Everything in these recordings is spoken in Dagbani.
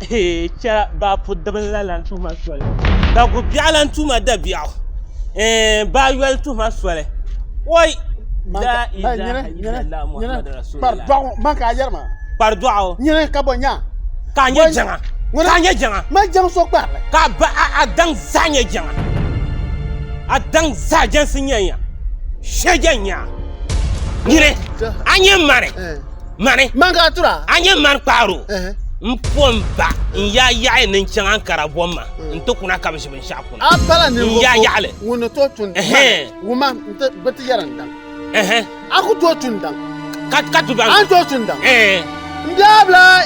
Hee chɛla baa pu dibili la lan tuhima soli. Dagu biɛɣu lan tuhima dabiɛɣu. Ɛɛn baa yoli tuhima soli. Oi! La ilaha illallah Muhammadu Rasulullah. Kpari dɔɣu man ka a yɛri maa. Kpari dɔɣu. Nyini ka bɔ nya. Ka a nyɛ jaŋa. Ka a nyɛ jaŋa. Man jaŋ so kparili. Ka a ba a daŋ zaa nyɛ jaŋa. A daŋ zaa jɛnsi nyɛ ya. Shɛja nya. Nyini a nyɛ mani. Mani. Man ka a tura. A nyɛ mani kpaaro. N po n ba n yaa yaɣi ni n chaŋ Ankara bom ma n ti kuna ka bi ʒi binshɛɣu kuna. A pala ninvuɣu n yaa yaɣili. Ŋun ni tooi tun mani wuma n ti bi ti yɛri n daŋ. A ku tooi tun daŋ. Ka tu baŋ. A ni tooi tun daŋ. N bia abila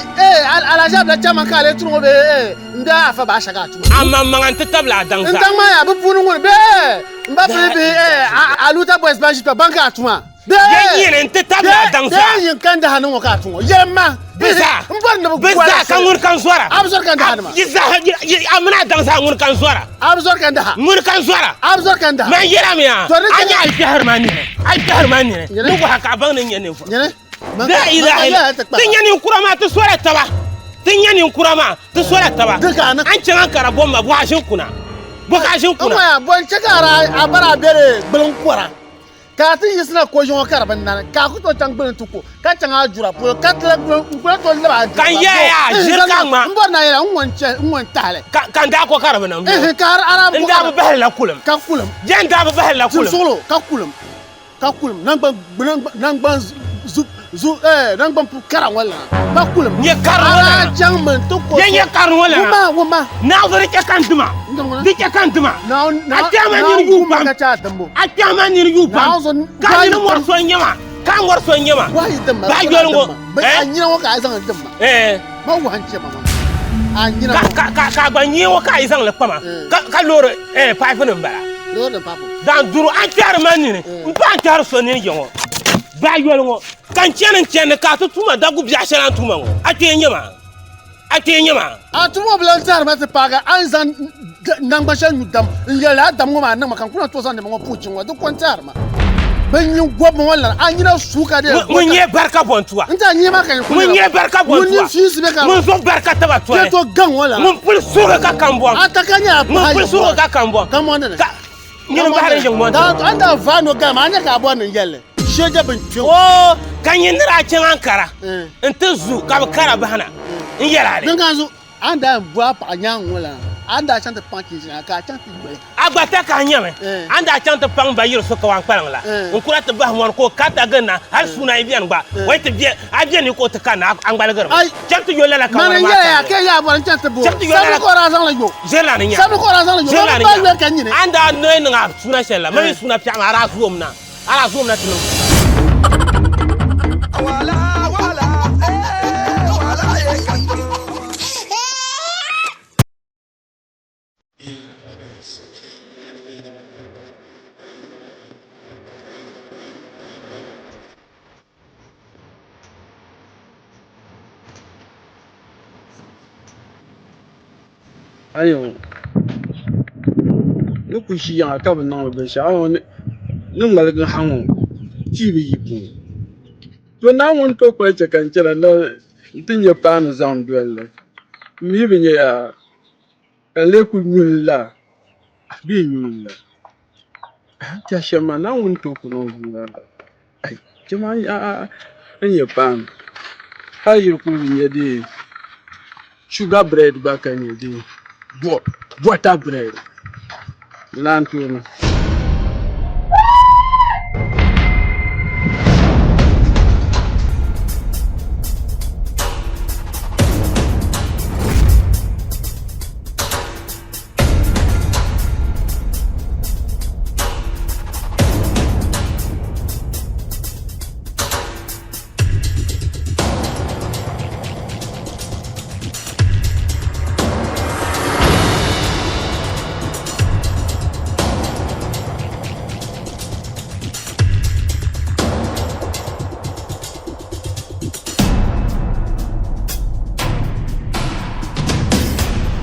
Alhaji abila chairman ka a lee tuni ŋɔ bee n bia afa baasha ka a tuma. A maŋmaŋa n ti tabili a daŋ zaa. N daŋ maa yaa bi puuni ŋuni bee n ba pili bihi Aluta boys ban ʒi kpɛ ban ka a tuma. Bee nyini n ti tabili a daŋ zaa. Bee nyin ka n daha ni ŋɔ ka a tu ŋɔ. Yɛlim ma. Bɛ zaa. N bɔri ni bɛ Bɛ zaa ka ŋuni ka n zɔra. A bi zɔri ka n daha nima. Yi zaa a mini a daŋ zaa ŋuni ka n zɔra. A bi zɔri ka n daha. Ŋuni ka n zɔra. A bi zɔri ka n daha. Man yɛla mi a. A nya a yi kpɛhiri ma nini. A yi kpɛhiri ma nini. Ni waha ka a baŋ ni n nyɛ ninvuɣu. Nyini. La ilaha illa. Ti nya ninkura maa ti sola taba. Ti nya ninkura maa ti sola taba. An chaŋ Ankara bom ma bɔ a ʒini kuna. Bɔ ka a ʒini kuna. N ŋɔya bɔ n chɛ ka a bara a beri gbuli kɔra. Ka a ti yiɣisina ko yiŋɔ ka di bi nani, ka a ku tooi chaŋ gbuli nti ku, ka chaŋ a jura polo, ka ti lahi n ku lahi tooi lab a jura Ka n yɛli a, ʒiri ka ŋma. M bɔri ni a yɛla, n ŋɔ n-chɛ, n ŋɔ n-tahi li. Ka n daa ko ka di bi niŋ bɛ. Ihi, ka a daa bi N ko daa ka bi bahili la kulim. Ka kulim. Jɛ n daa bi bahili la kulim. Timsuɣilo, ka kulim. Ka kulim. Naŋgban, naŋgban zu, zu, eh, naŋgban pu kara ŋɔ lana. Ka kulim. Nyɛ kari ŋɔ lana. A daa chaŋ mi nti ko Yɛ nyɛ kari ŋɔ lana. Wuma, wuma. Naawuni di chɛ ka n dima. Di chɛ ka n dima. A kpɛhi ma nini yuui pam. A kpɛhi ma nini yuui pam. Ka a nini ŋɔri so n-nyɛ ma. Ka a ŋɔri so n-nyɛ ma. Bahi yoli ŋɔ. A nyina ŋɔ ka a zaŋ dim ma. Ma wahi n-chɛ ma maa. A nyina ŋɔ. Ka a gba nyee ŋɔ ka a yi zaŋ li kpa ma. Ka loori paipu nim bala. Dan duru a kpɛhiri ma nini. M pa n kpɛhiri so nini je ŋɔ. Bahi yoli ŋɔ. Ka n chani n chani ka a ti tuuma dagu biɛɣu shɛli a ni tuuma ŋɔ. A kpee n-nyɛ ma. A kpee n-nyɛ maa. A tumo bi lan zahiri ma ti paagi a ni zaŋ naŋgban shɛli nyu dam n-yɛli a dam ŋɔ maa niŋ ma ka n ku na tooi zaŋ nɛma ŋɔ puhi chiŋ ŋɔ, di ko n-tɛhiri ma. Bɛ nyin gɔbimi ŋɔ lana, a nyina suui ka di yɛn Ŋun nyɛ barika bɔntua. N ti a nyee maa ka n ku Ŋun nyɛ barika bɔntua. Ŋun nyin fiisi be ka Ŋun zuɣu barika taba tɔli. Kpe to gaŋ ŋɔ lana. Ŋun puli suhuri ka kambɔŋ. A ta ka nyɛ a Ŋun pahi puli suhuri ka kambɔŋ. Kambɔŋ dini. Ka nyini bahiri n yiŋ mɔnti. A ni daa vaai no gama, a nya ka a bɔri ni n yɛli li. Shɛja bin kpiɔŋ. Oo, ka nyini ni daa chaŋ Ankara nti zu ka bɛ kara bahina n-yɛl a li. Din ka n zu, a ni daa yɛn bo a paɣa nyaaŋa ŋɔ lana, a ni daa chaŋ ti paŋ chinchina ka a chaŋ ti yoli. A gba ta ka a nyami, a ni daa chaŋ ti paŋ ba yiri so kawaŋkpaliŋ la, n kura ti bahi mɔni ka o karita gili na, hal suuna yi beni gba, o yi ti be a be ni ka o ti kanna, a ŋmaligirimi. Chaŋ ti yoli lala Mani kawana n maa yɛla ya sani ka ŋɔ. yaa bɔri n chaŋ ti bo Chaŋ ti yoli sabili lala ka o daa zaŋ li yo. Ʒiri la ni nya. Sabili ka o daa zaŋ li yo. Ʒiri la Ba ni bi nya. yoli ka nyini. A ni daa noi niŋ a suuna shɛli la, ma mi suuna piɛɣu maa, a daa zoom na. A daa zoom na ti niŋ. Ayo ni ku ʒi yiŋa ka bi niŋdi binshaɣu ayo ni ŋmaligi ha ŋɔ tii bi yi puuni to Naawuni tooi kpali chɛ ka n chɛna n ti nyɛ paanu zaŋ dolli m mi bi nyɛ yaa ka n lee ku nyuli la bee n nyuli la tɛha shɛm maa Naawuni tooi ku niŋ Kpɛ maa n nyɛ paanu hali yi kuli bi nyɛ dee shuga birɛd gba ka nyɛ dee bota birɛd di naan tooi.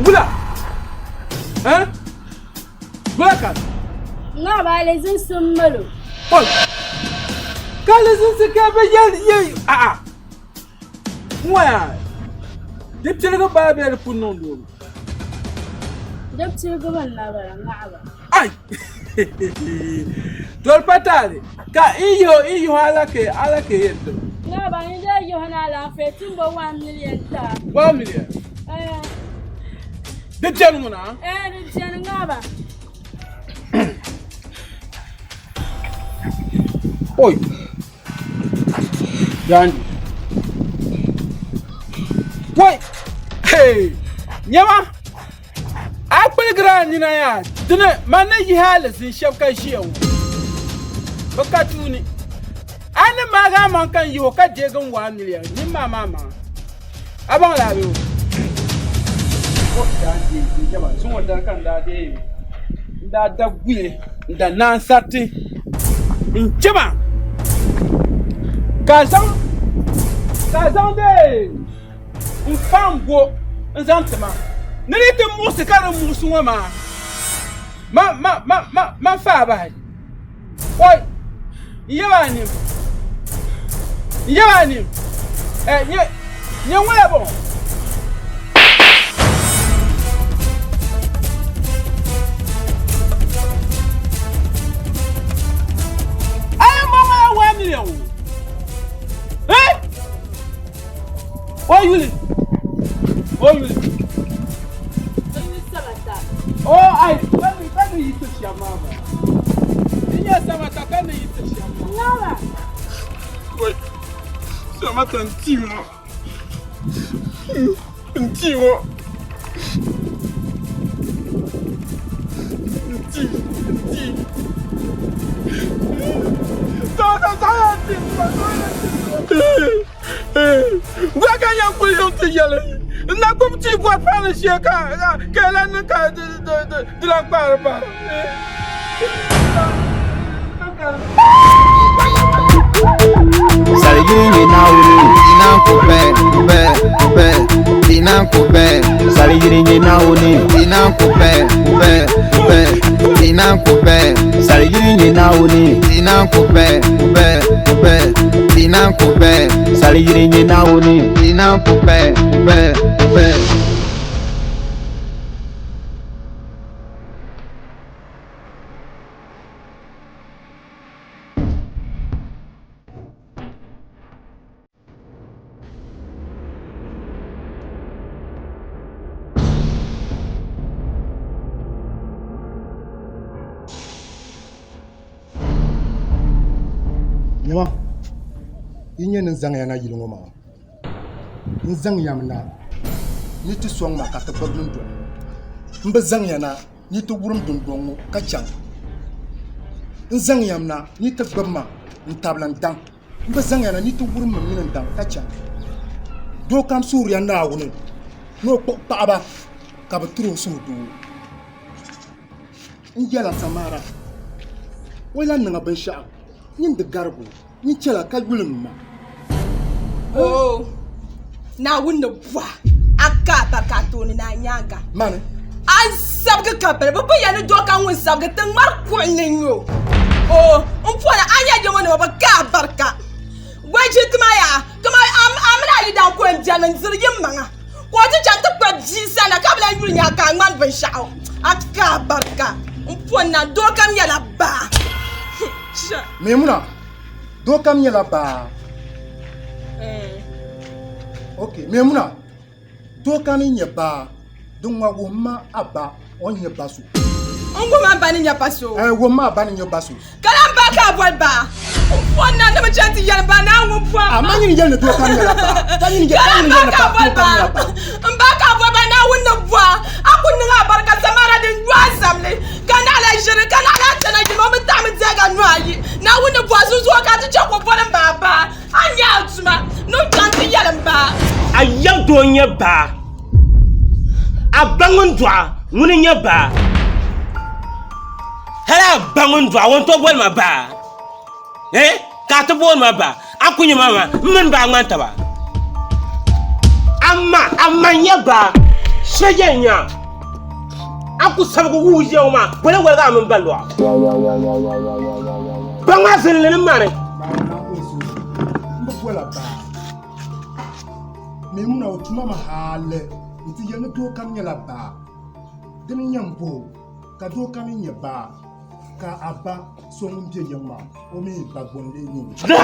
Wula! Eh? Wula ka? Ŋa ba alizinsi m-mali o. Oi! Ka alizinsi ka bɛ yɛli yɛ a'a. Ŋɔya! Di piligi baa bee di pun niŋ doomi? Di piligibu n-na bala ŋahiba. Ai! Doli pa taali ka n yihi o n yihi o alaka alaka yɛn ti ma. Ŋahiba n lee yihi o ni alaafee timbo 1 million ti a. 1 million? Eh. Di beni ŋuna? Eh, di beni ŋahiba. Oi! Gandhi. Wai! Hey! Nyama! A kpuligira a nina yaa dini man ni yihi alizin shɛb ka ʒiya ŋɔ. Bɛ ka tuuni. A ni maagi a maŋ ka n yihi o ka deegi n waa miliya nyin maa maa maŋa. A baŋ la a bee o? O daa deei nyama zuŋɔ dali ka n daa deei n daa da guya n da naan sariti n chɛ ma ka a zaŋ ka a zaŋ dee n fa n bo n zaŋ ti ma ni di ti muɣisi ka di muɣisi ŋɔ maa ma ma ma ma ma fa a bahi oi n yaba a nim n yaba a nim ɛ nyɛ nyɛ ŋɔla bɔŋɔ Ai mama ya wa miliyan o. Eh? O yuli. O yuli. O ai, kani kani yi ti shɛm maa ba. N nyɛ sabata kani yi ti shɛm maa. Wai, sabata n ti ŋɔ. N ti ŋɔ. N ti, n ti. Sabata saɣaya n ti ŋɔ, saɣaya n ti ŋɔ. Gba ka yɛn kuli yiŋ ti yɛli n na gbubi tia bɔri paani shee ka ka yi lan niŋ ka di lan kpaari bara. Saligiri nyɛ Naawuni. Ina ko bɛ bɛ bɛ ina ko bɛ. Saligiri nyɛ Naawuni. Ina ko bɛ bɛ bɛ ina ko bɛ. Saligiri nyɛ Naawuni. Ina ko bɛ bɛ bɛ ina ko bɛ. Saligiri nyɛ Naawuni. Ina ko bɛ bɛ bɛ. Nyama, yi nyɛ ni n zaŋ ya na yili ŋɔ maa, n zaŋ ya mi na ni ti sɔŋ ma ka ti gbibi dundɔŋ. M bi zaŋ ya na ni ti wurim dundɔŋ ŋɔ ka chaŋ. N zaŋ ya mi na ni ti gbibi ma n-tabili n daŋ. M bi zaŋ ya na ni ti wurim m mini n daŋ ka chaŋ. Doo kam suhiriya Naawuni ni o kpuɣi paɣiba ka bɛ tiri o suhudoo. N yɛla Samara, o lan niŋ a binshɛɣu, nyin di garig o, nyin chɛla ka yuli m ma. Oo, Naawuni ni bɔh a ka a barika a tooni ni a nyaaŋa. Mani. A sabigi ka bali, bɛ bi yɛli ni doo kam ŋun sabigi ti ŋmari kuɣu ni n-nyɛ o. Oo, m pɔna a nya yɛmɔnima bi ka a barika. Wɛji ti ma yaa, kaman a mini a yidana ko n-beni n-diri yi maŋa, ka o ti chaŋ ti kpa bia sanna ka bi lan yuli nya ka a ŋmani binshɛɣu. A ka a barika. M pɔna doo kam nyɛla baa. Maimuna, doo kam nyɛla baa. Ok, Maimuna, doo kam n-nyɛ baa. Din ŋɔ wuhim ma a ba o ni nyɛ ba so. N wuhim a ba ni nyɛ ba so. Ɛɛ, wuhim ma a ba ni nyɛ ba so. Ka lan ba ka a boli baa. N pɔn na ni bi chani ti yɛli ba ni a ŋun pɔn ma. Amaa nyini yɛli ni doo kam nyɛla baa. Ka nyini Ka lan yɛli ba ni ka a doo boli kam nyɛla baa. baa. N ba ka a boli baa Naawuni ni bɔ a, a ku niŋ a barika Samara din yo a samli ka naɣila ʒiri ka naɣila chana yino mi taɣimi deegi a nuhi ayi. Naawuni ni bɔ a zuzuo ka a ti chɛ ka o boli m ba a baa. A ni nya a tuma ni o chaŋ ti yɛli m ba. A yab doo n-nyɛ baa. A ba ŋun dɔɣi a, ŋuni n-nyɛ baa. Hali a ba ŋun dɔɣi a, o ni tooi boli ma baa? Eh? Ka a ti booni ma baa? A ku nya ma maa, m mini baa ŋmani taba. A ma, a ma n-nyɛ baa. Shɛja n-nyɛ a. A ku sabigi wuhi ʒiya ŋɔ maa, boli woligi a mini ba lɔɣu. Ba ŋɔ a zinli ni mani. M bi bola baa. Maimuna o tuma mi hali nti yɛli ni doo kam nyɛla baa. Dini n-nyɛ m bo o ka doo kam nyɛ baa ka a ba so ŋun be yiŋ maa o mi ba gbuni n-lee nyɛ o.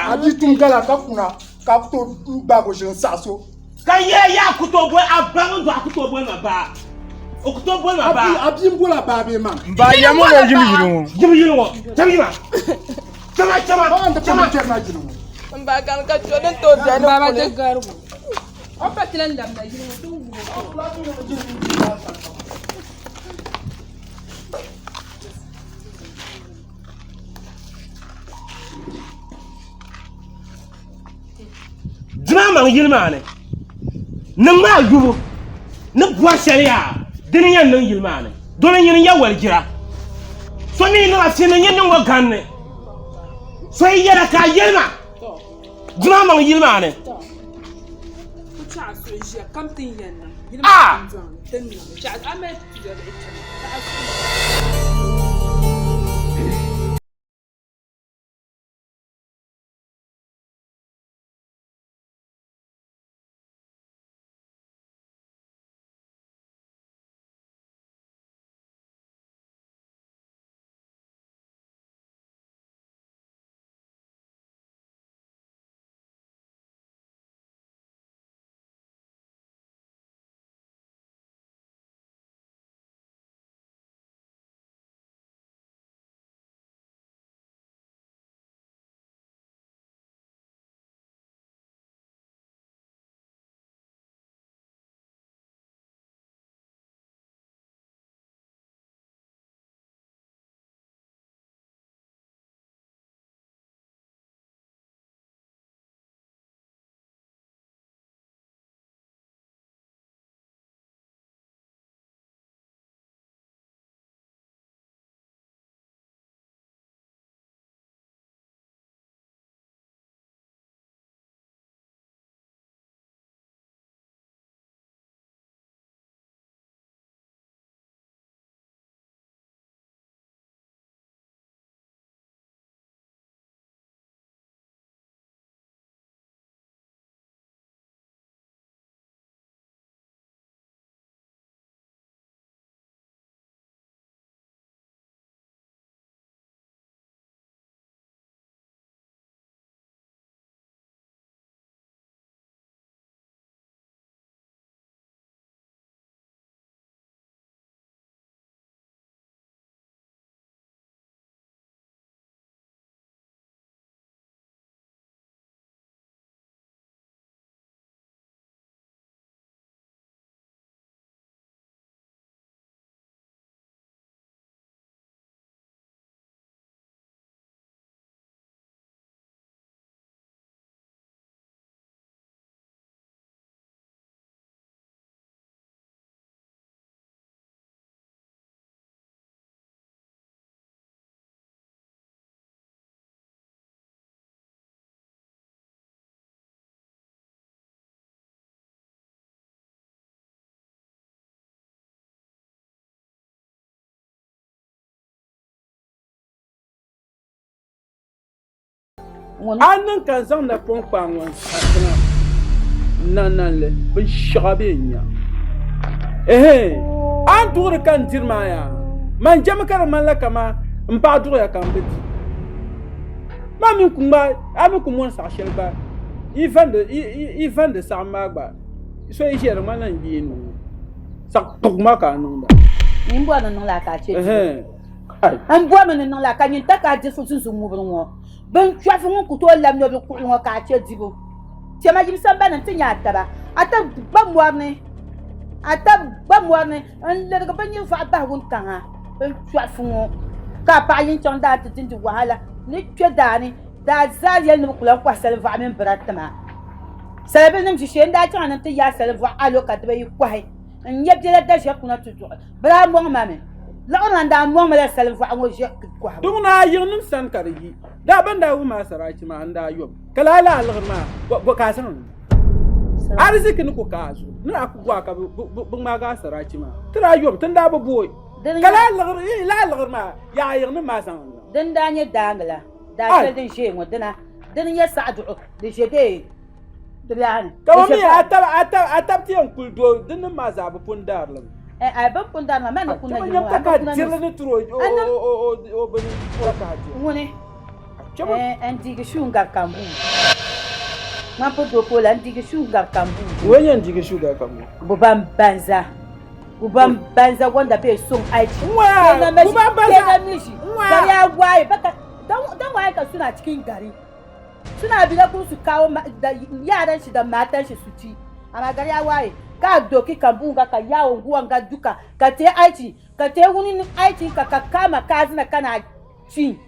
A bi tum gala ka kuna ka ku tooi gbaag o ʒini saɣa so. Ka yɛ ya ku tooi boli a ba ŋun dɔɣi ku tooi boli ma baa. O ku tooi boli ma baa. A bia m-boli a baa bee ma? M ba yɛm o la yim yili ŋɔ. Yim yili ŋɔ. Cham yima. Chama chama. Ba n-ti Chama. pam kpɛrina yili ŋɔ. M ba gani ka chɔ din tooi beni Baba kuli. ti garigu. O pa ti lan labina yili ŋɔ ti wuhi o. Dima maŋ yili maa ni niŋ maa yubu ni bɔri shɛli yaa dini yɛn niŋ yili maa ni domi nyini n-yɛ walijira so mi niŋ a fini nyini niŋ o ganni so yi yɛra ka a yɛli ma dima maŋ yili maa ni a A niŋ ka n zaŋ napɔŋ kpaa ŋɔ n-sa tiŋa n-naŋ li binshɛɣu bee n-nya. Ɛhɛn, a ni duɣiri ka n diri maa yaa? Man jɛmi ka di ŋmanila kaman m paɣa duɣiya ka m bi di. Man mi ku ŋmaai, a mi ku mɔni saɣ shɛli gba, yi vandi saɣim maa gba, so yi ʒiya di ŋmanila n gbiɛ nuu saɣ kpuɣ ma ka a niŋda. Nyin bɔri ni niŋ la ka a chɛ dibu. N bɔrimi ni niŋ la ka nyin ta ka a diri so zunzun ŋubiri ŋɔ. Bin chɔɣifu ŋun ku tooi labi nɔbili kuɣili ŋɔ ka a chɛ dibu. Kpɛma yim sambani nti nya a taba. A tab gba mɔri ni, a tab gba mɔri ni n-lirigi bɛ nyinvɔɣu bahi wuntaŋa. Bin chɔɣifu ŋɔ ka a paɣa yin chaŋ daa nti dindi wahala ni kpe daa ni daa zaa yɛli ni bɛ ku lan kɔhi salinvɔɣu mini bira ti ma. Salabilinim ʒishee n-daa chaŋ ni nti yaai salinvɔɣu alo ka dibayi kɔhi n-nya biɛla daʒiɛri kuna ti duɣi. Bɛ daa mɔŋ ma mi. Liɣiri lan daa mɔŋ mi la salim vɔɣu ŋɔ ʒe kɔhibu. Di ŋuna a yiŋnim sani ka di yi. Daa bɛn daa wum a saraachi maa n-daa yom, ka lala laa liɣiri maa bɔ ka a zaŋ li niŋ? Ariziki ni ku ka a zuɣu ni a ku bɔ a ka bɛ ŋmaagi a saraachi maa. Ti daa yom, ti ni daa bi booi, ka lala liɣiri maa yaa a yiŋnim maa zaŋ li niŋ. Din daa nyɛ daangi la, daa shɛli din ʒe ŋɔ dina, dini n-nyɛ saɣiduɣu di ʒe bee di biɛhi ni. Ka bɛ mi a tab ti yɛn kuli do dinnim maa zaa bɛ pun daari li mi. Ai bɛ pun daari ma, man ni kuna Chɛ yili nyam ŋɔ, ka a ka bi kuna dirili ni ni tiri o bini o ka diri. Ŋuni Chɛ bɛ n diigi shuu n-gari kambuu. Ŋmanpu doo ka o la n diigi shuu n-gari kambuu. Ŋuni n-yɛn diigi shuu gari kambuu? Buban banza. Buban banza wanda bai son aiki. Nwa, buban banza. Ke namiji. Nwa. Gari ya waye baka dan waye ka suna cikin gari. Suna bi da kun su kawo da yaran shi da matan shi su ci. Amma gari ya waye ka doki kambun ga ka yawon guwan ga duka ka te aiki ka te wurin aikin ka ka kama kazina kana ci.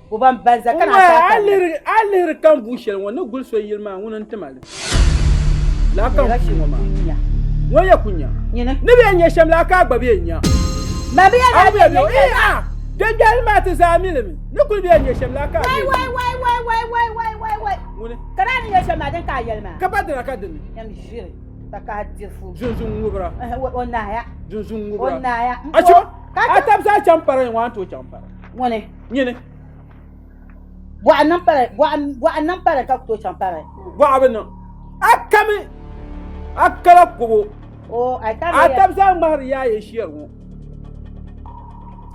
Buban banza kana Nwa, sata. a lihiri kambuu shɛli ŋɔ ni guli so yili maa ŋuni n-tima li. Laa kambuu ŋɔ maa. Ŋɔ yɛ kunya. Nyini. Ni bɛ yɛn nya shɛm laa ka a gba bɛ yɛn nya. Ma bɛ yɛn A bɛ bɛ ee a dɛngbɛli maa ti zaa mi li mi. Ni kuli bɛ yɛn nya shɛm laa ka a bɛ Wai yɛn nya. wai wai wai wai wai wai wai wai. Ŋuni. Ka daa ni nya shɛm maa din ka a yɛli maa. Ka pa dina ka dini. Yɛm ʒiri ka ka a diri fu. Zunzun ŋubira. O naaya. Zunzun ŋubira. O naaya. A chɛ a tabi zaa chaŋ para ŋɔ a ni tooi chaŋ para. Ŋuni. Nyini. Bɔɣu niŋ pala, bɔɣu niŋ pala ka ku tooi chaŋ pala. Bɔɣu bi niŋ. A kami, a kala kubu. O, a tabi A tabi zaa ŋmahiri yaaye shɛri ŋɔ.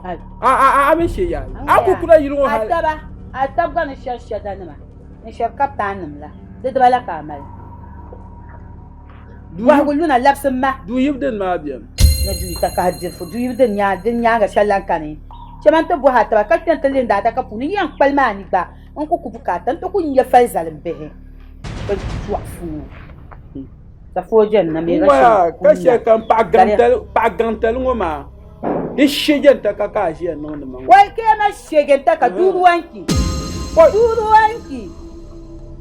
A a a mi she yaaye. A ku kura yili ŋɔ hali. A taba, a tab gba ni shɛri shɛda nima, ni shɛri kapitaan nim la, di diba la ka a mali. Bɔhigu luna labisi ma. Duu yibu din maa beni. Ni duu takahi dirifu, duu yibu din nyaaŋa shɛli lan kani. Chɛ ma n-ti bɔhi a taba ka kpe nti lihindi adaka puuni n yɛn kpali maa ni gba n ku ku bukaata nti ku nya fali zalim bihi bɛ tɔɣifu ŋɔ. Safoojɛn na mi N-waya ka shɛli kam paɣa gaŋtali ŋɔ maa di shɛjɛnta ka ka a ʒiya niŋdi ma ŋɔ. Wai ka ma shɛjɛnta ka duuri wanki. Duuri wanki.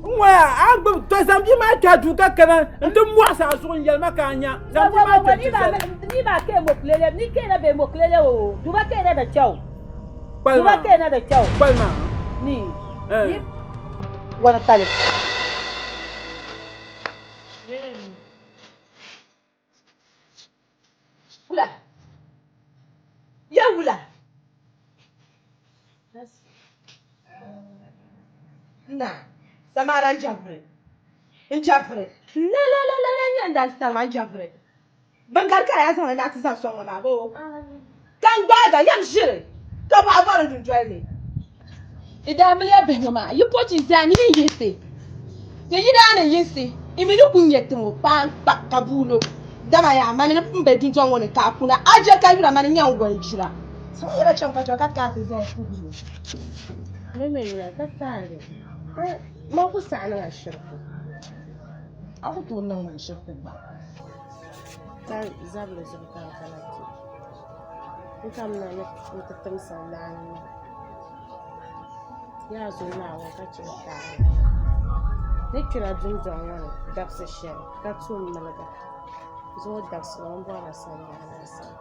N-waya a gbubi to zaŋ bia maa kpɛ duu ka kana n-ti mɔɣisi a zuɣu n-yɛli ma ka a nya zaŋ bia maa kpɛ ti zali. Ni maa ke mokulele ni ke na be mokulele o duba ke na da kyau duba ke na da kyau Kpali maa ni ni wani tali. Wula. Ya wula. Na, Samara n-jabiri. N-jabiri. La la la la la nyɛ n-dan Samara n-jabiri. Bin gari ka yaa zaŋli na ti zaŋ sɔŋ ŋɔ maa boo. Ka n gbaagi a yɛm ʒiri ka bɔɣa bɔri dundoli ni. Di daa miliya bihi ŋɔ maa yi po ti zaa ni yi yiɣisi ni yi daa ni yinsi yi mi ni ku nya ti ŋɔ kpaan kpa ka buulo. Dama yaa mani ni pun be dundɔŋ ŋɔ ni ka a kuna a je ka yura mani nya n goli jira. So yɛla chaŋ ka chɛ ka ka ti zaya puhiri o. Meme yura ka taali ma ku saɣi niŋ a shiriku a ku tooi niŋ ma shiriku gba. Ka zabili zuɣu ka n kana kpe n kamina ni n ti tim sandaani maa yaa zo Naawuni ka chɛ n taali ni kpɛna dundɔŋ ŋɔ ni dabisi shɛli ka tum miliga zuŋɔ dabisili ŋɔ n bɔrila sandaani a sani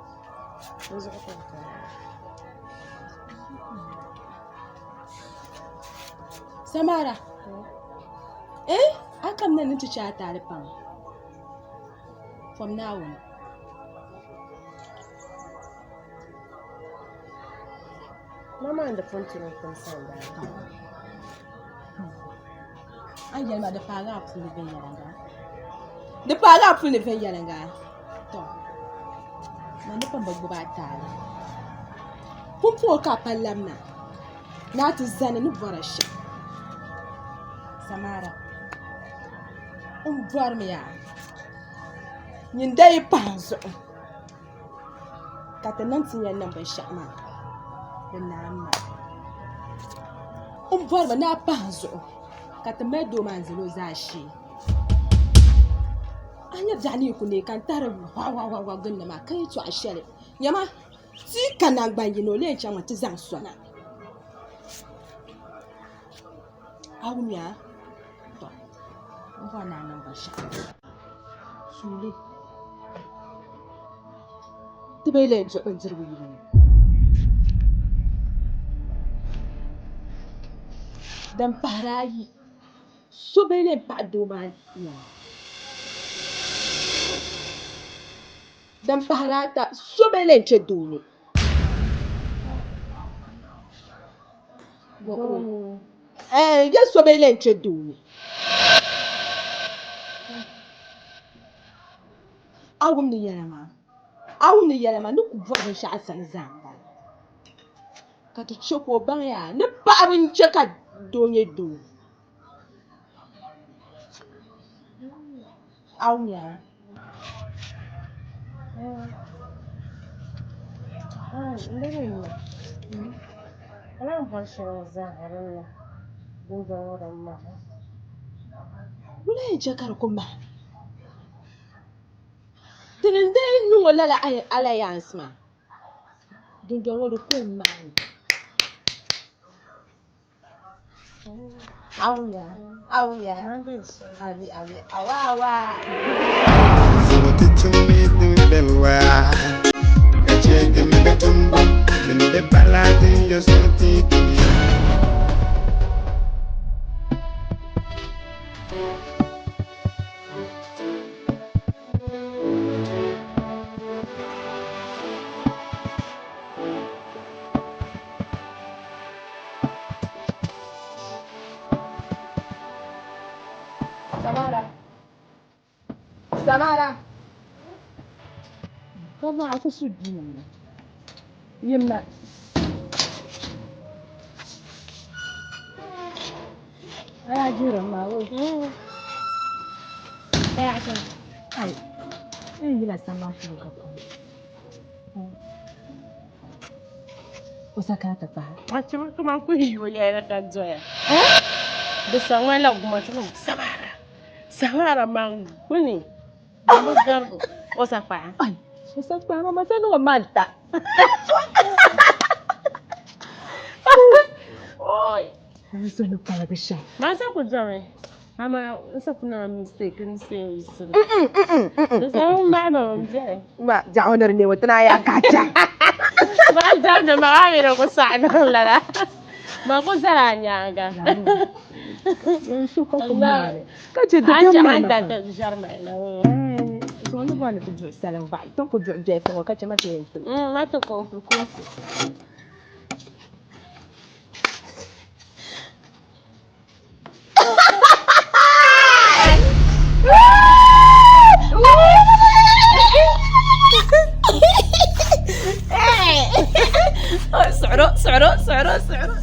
di zuɣu ka n kana maa. Samara, eh, a kamina ni ti chɛ a taali pam. Fom Naawuni. Mama n di pun tuni n-tim sandaani. A ni yɛli ma di paagi a puuni viɛnyɛliŋga. Di paagi a puuni viɛnyɛliŋga. Tɔ! Man ni pun bi gbubi a taali. Pumpɔŋɔ ka a pa labina ni a ti zani ni bɔra shɛm. Samara. N bɔrimi yaa nyin da yi pahi n zuɣu ka ti niŋ ti ni yɛn niŋ binshɛɣu maa di naai maa. N bɔrimi ni a pahi n zuɣu ka ti mali doo maa n-zali o zaashee. A ni nya biɛɣu ni yi ku neei ka n tahiri hɔhɔhɔhɔ gindi maa ka yɛtɔɣa shɛli nyama tia ka naŋgban yini o lee chaŋmi ti zaŋ sɔna. A wumya? Tɔ! M bɔri ni a niŋ binshɛɣu. Suuli, ti bi lee duɣi bindirigu yili ŋɔ. Din pahiri ayi, so bee lee paɣi doo maa nyaŋa. Din pahiri ata, so bee lee n-chɛ doo ŋɔ. Ɛɛn, ya so bee lee n-chɛ doo ŋɔ. A wum ni yɛla maa? A wum ni yɛla maa? Ni ku bɔri binshɛɣu a sani zaa m-bala. Ka ti chɛ ka o baŋ yaa ni paɣiba n-chɛ ka doo nyɛ doo. A wum yaa? Wula n-chɛ ka di ku mahi? Tini n-dii niŋ o lala alayaansi maa. Dundɔŋ ŋɔ di ku yɛn maani. Awuya, awuya, abi, abi, awa, awa. Samara. Samara. Kama a ku su duu ni. Yimma. A yaa jiri ma o. Ai, n yila samban puuni ka pɔi. O sa kana ti pahi. Achima kaman ku yi o yɛli ka doya. Di sa ŋmanila guma ti niŋ samara. Samara man gbuni bi garigu o sa kpahi. Ai, o sa kpahi ma, ma sa niŋ o manta. Oi. N so ni paligi shɛm. Man sa ku domi. Amaa n sa ku niŋ mistake n say sili. Di sa ŋun mahi ma m biɛhi. Ma diɛɣu ni di neemi ti naan yaa kacha. Ma damdi ma maa mi di ku saɣi niŋ lala. Ma ku zala a nyaaŋa. N su ka ku maani. Ka chɛ di biɛm maa na. Ʒɛri ma na. So ni bɔri ni ti duɣi salim vaɣi ti ni ku duɣi biɛhi ŋɔ ka chɛ ma ti yɛn tim. Ma ti ko. Suɣuro, suɣuro, suɣuro, suɣuro.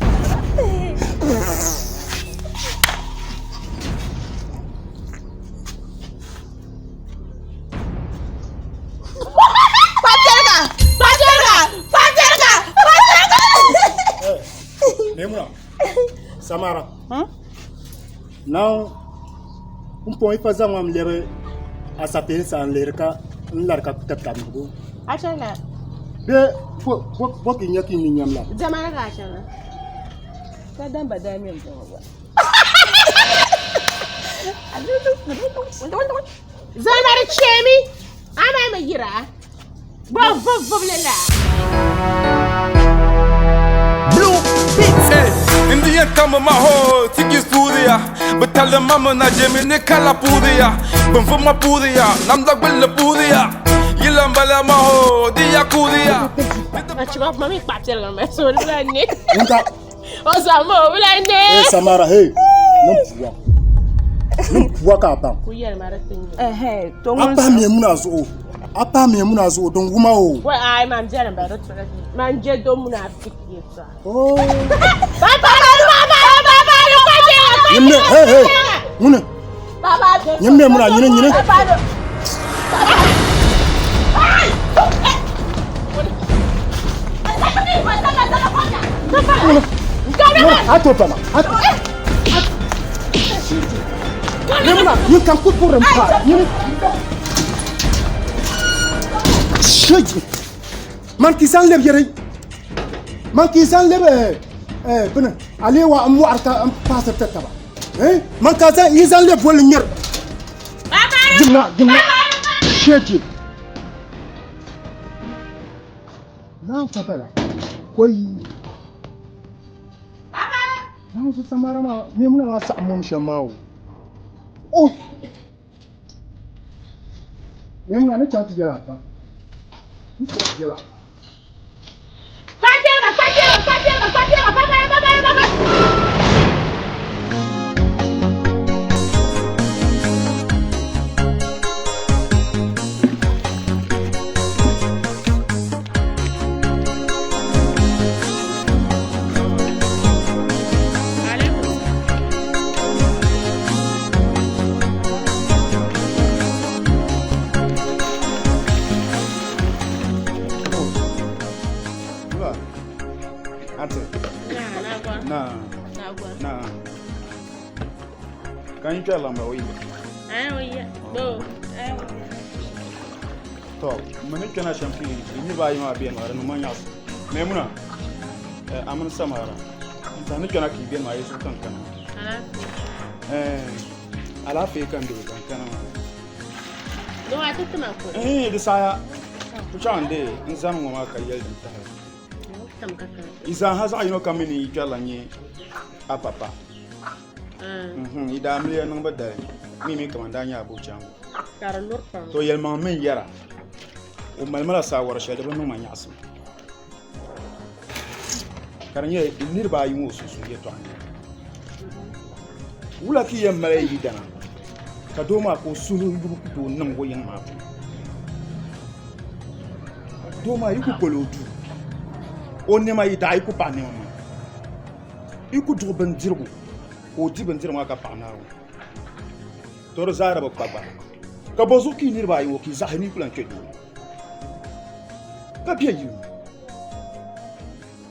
Kpapiɛliga! Kpapiɛliga! Kpapiɛliga! Kpapiɛliga! Memuna. Samara. Now, n pɔŋ ifa zaŋ ma lɛbi asapeli sa n lihiri ka n lari ka tabi tabi nuhigu. A chana. Bee bo ka i nya ka i ni nyam la? Diɛma ni ka a chana. Ka damba daa ŋme m-bɔŋɔ gba. Zama di chemi, a maa mi yira. Bɔ vubvubli la. Blue Beats. Hey, Indian kama ma ho tiki studia Batala mama na jemi ni kala pudia Bumfu ma pudia namda gbele pudia Yilambala ma ho diya kudia Achima mami kpatela ma so la ne. Nka. O sa mo la ne. Hey Samara hey. Nim puwa. Nim puwa ka baŋ. Ku yɛli ma di ti nyɛ. Ɛhɛ, to A ŋun pahi Maimuna zuɣu. A pahi Maimuna zuɣu din wuma o. Wai ai man biɛni ba di tuɣi man je do munafiki yɛltɔɣa. Oh. Ba ba ba ba ba ba ba ba Nyimne hey hey. Ŋuni. Ba ba Nyim Maimuna nyini nyini. Ba ba A to bama. A Maimuna nyin kan ku purim pa. Nyini. Shiji. Man ki zaŋ lɛbi yɛri. Man ki zaŋ lɛbi eh bini. Alewa n mɔɣiri ka n paasiri ti taba. Eh man ka zaŋ yi zaŋ lɛbi bolli ŋmɛri. Jimna jimna. Shiji. Naan fa bala. Koi. Amusu samara maa Maimuna maa saɣim mom shɛm maa o. Oh! Maimuna ni chaŋ ti yɛli a ba. N chaŋ ti yɛli a ba. Ka n kpɛri lamba o yi. To, mi ni kpɛna shɛm pii niriba ayi maa beni maa di niŋ ma nyaɣisi. Maimuna, a mini Samara n tɛhi ni kpɛna ka yi beni maa yi zuɣu ka n kana. Alaafee ka n doli ka n kana maa. Di saha kuchaɣu n dee n zani ŋɔ maa ka yɛli din tahili. Yi zaaha zaɣ yino kam mi ni yi kpɛrila nyɛ a papa. Yi daa miliya niŋbu dali mi mi kaman daa nyɛ abuchangu. To yɛlimaŋ mi n yɛra o malimi la saawara shɛli di bi niŋ ma nyaɣisim ka di nyɛ niriba ayi ŋɔ sunsuun yɛtɔɣa n-nyɛ wula ka yi yɛn mali yi yidana ka doo maa ka o suhu yubu ku tooi niŋ o yiŋ maa puuni doo maa yi ku koli o duu o nɛma yi daɣi yi ku paɣi nɛma maa yi ku duɣi bindirigu ka o di bindirigu maa ka paɣi Naawuni to di zaa di bi kpa gba ka bɔ zuɣu ka yi niriba ayi ŋɔ ka yi zaɣisi ni yi ku lan kpe duu ni ka be yi ni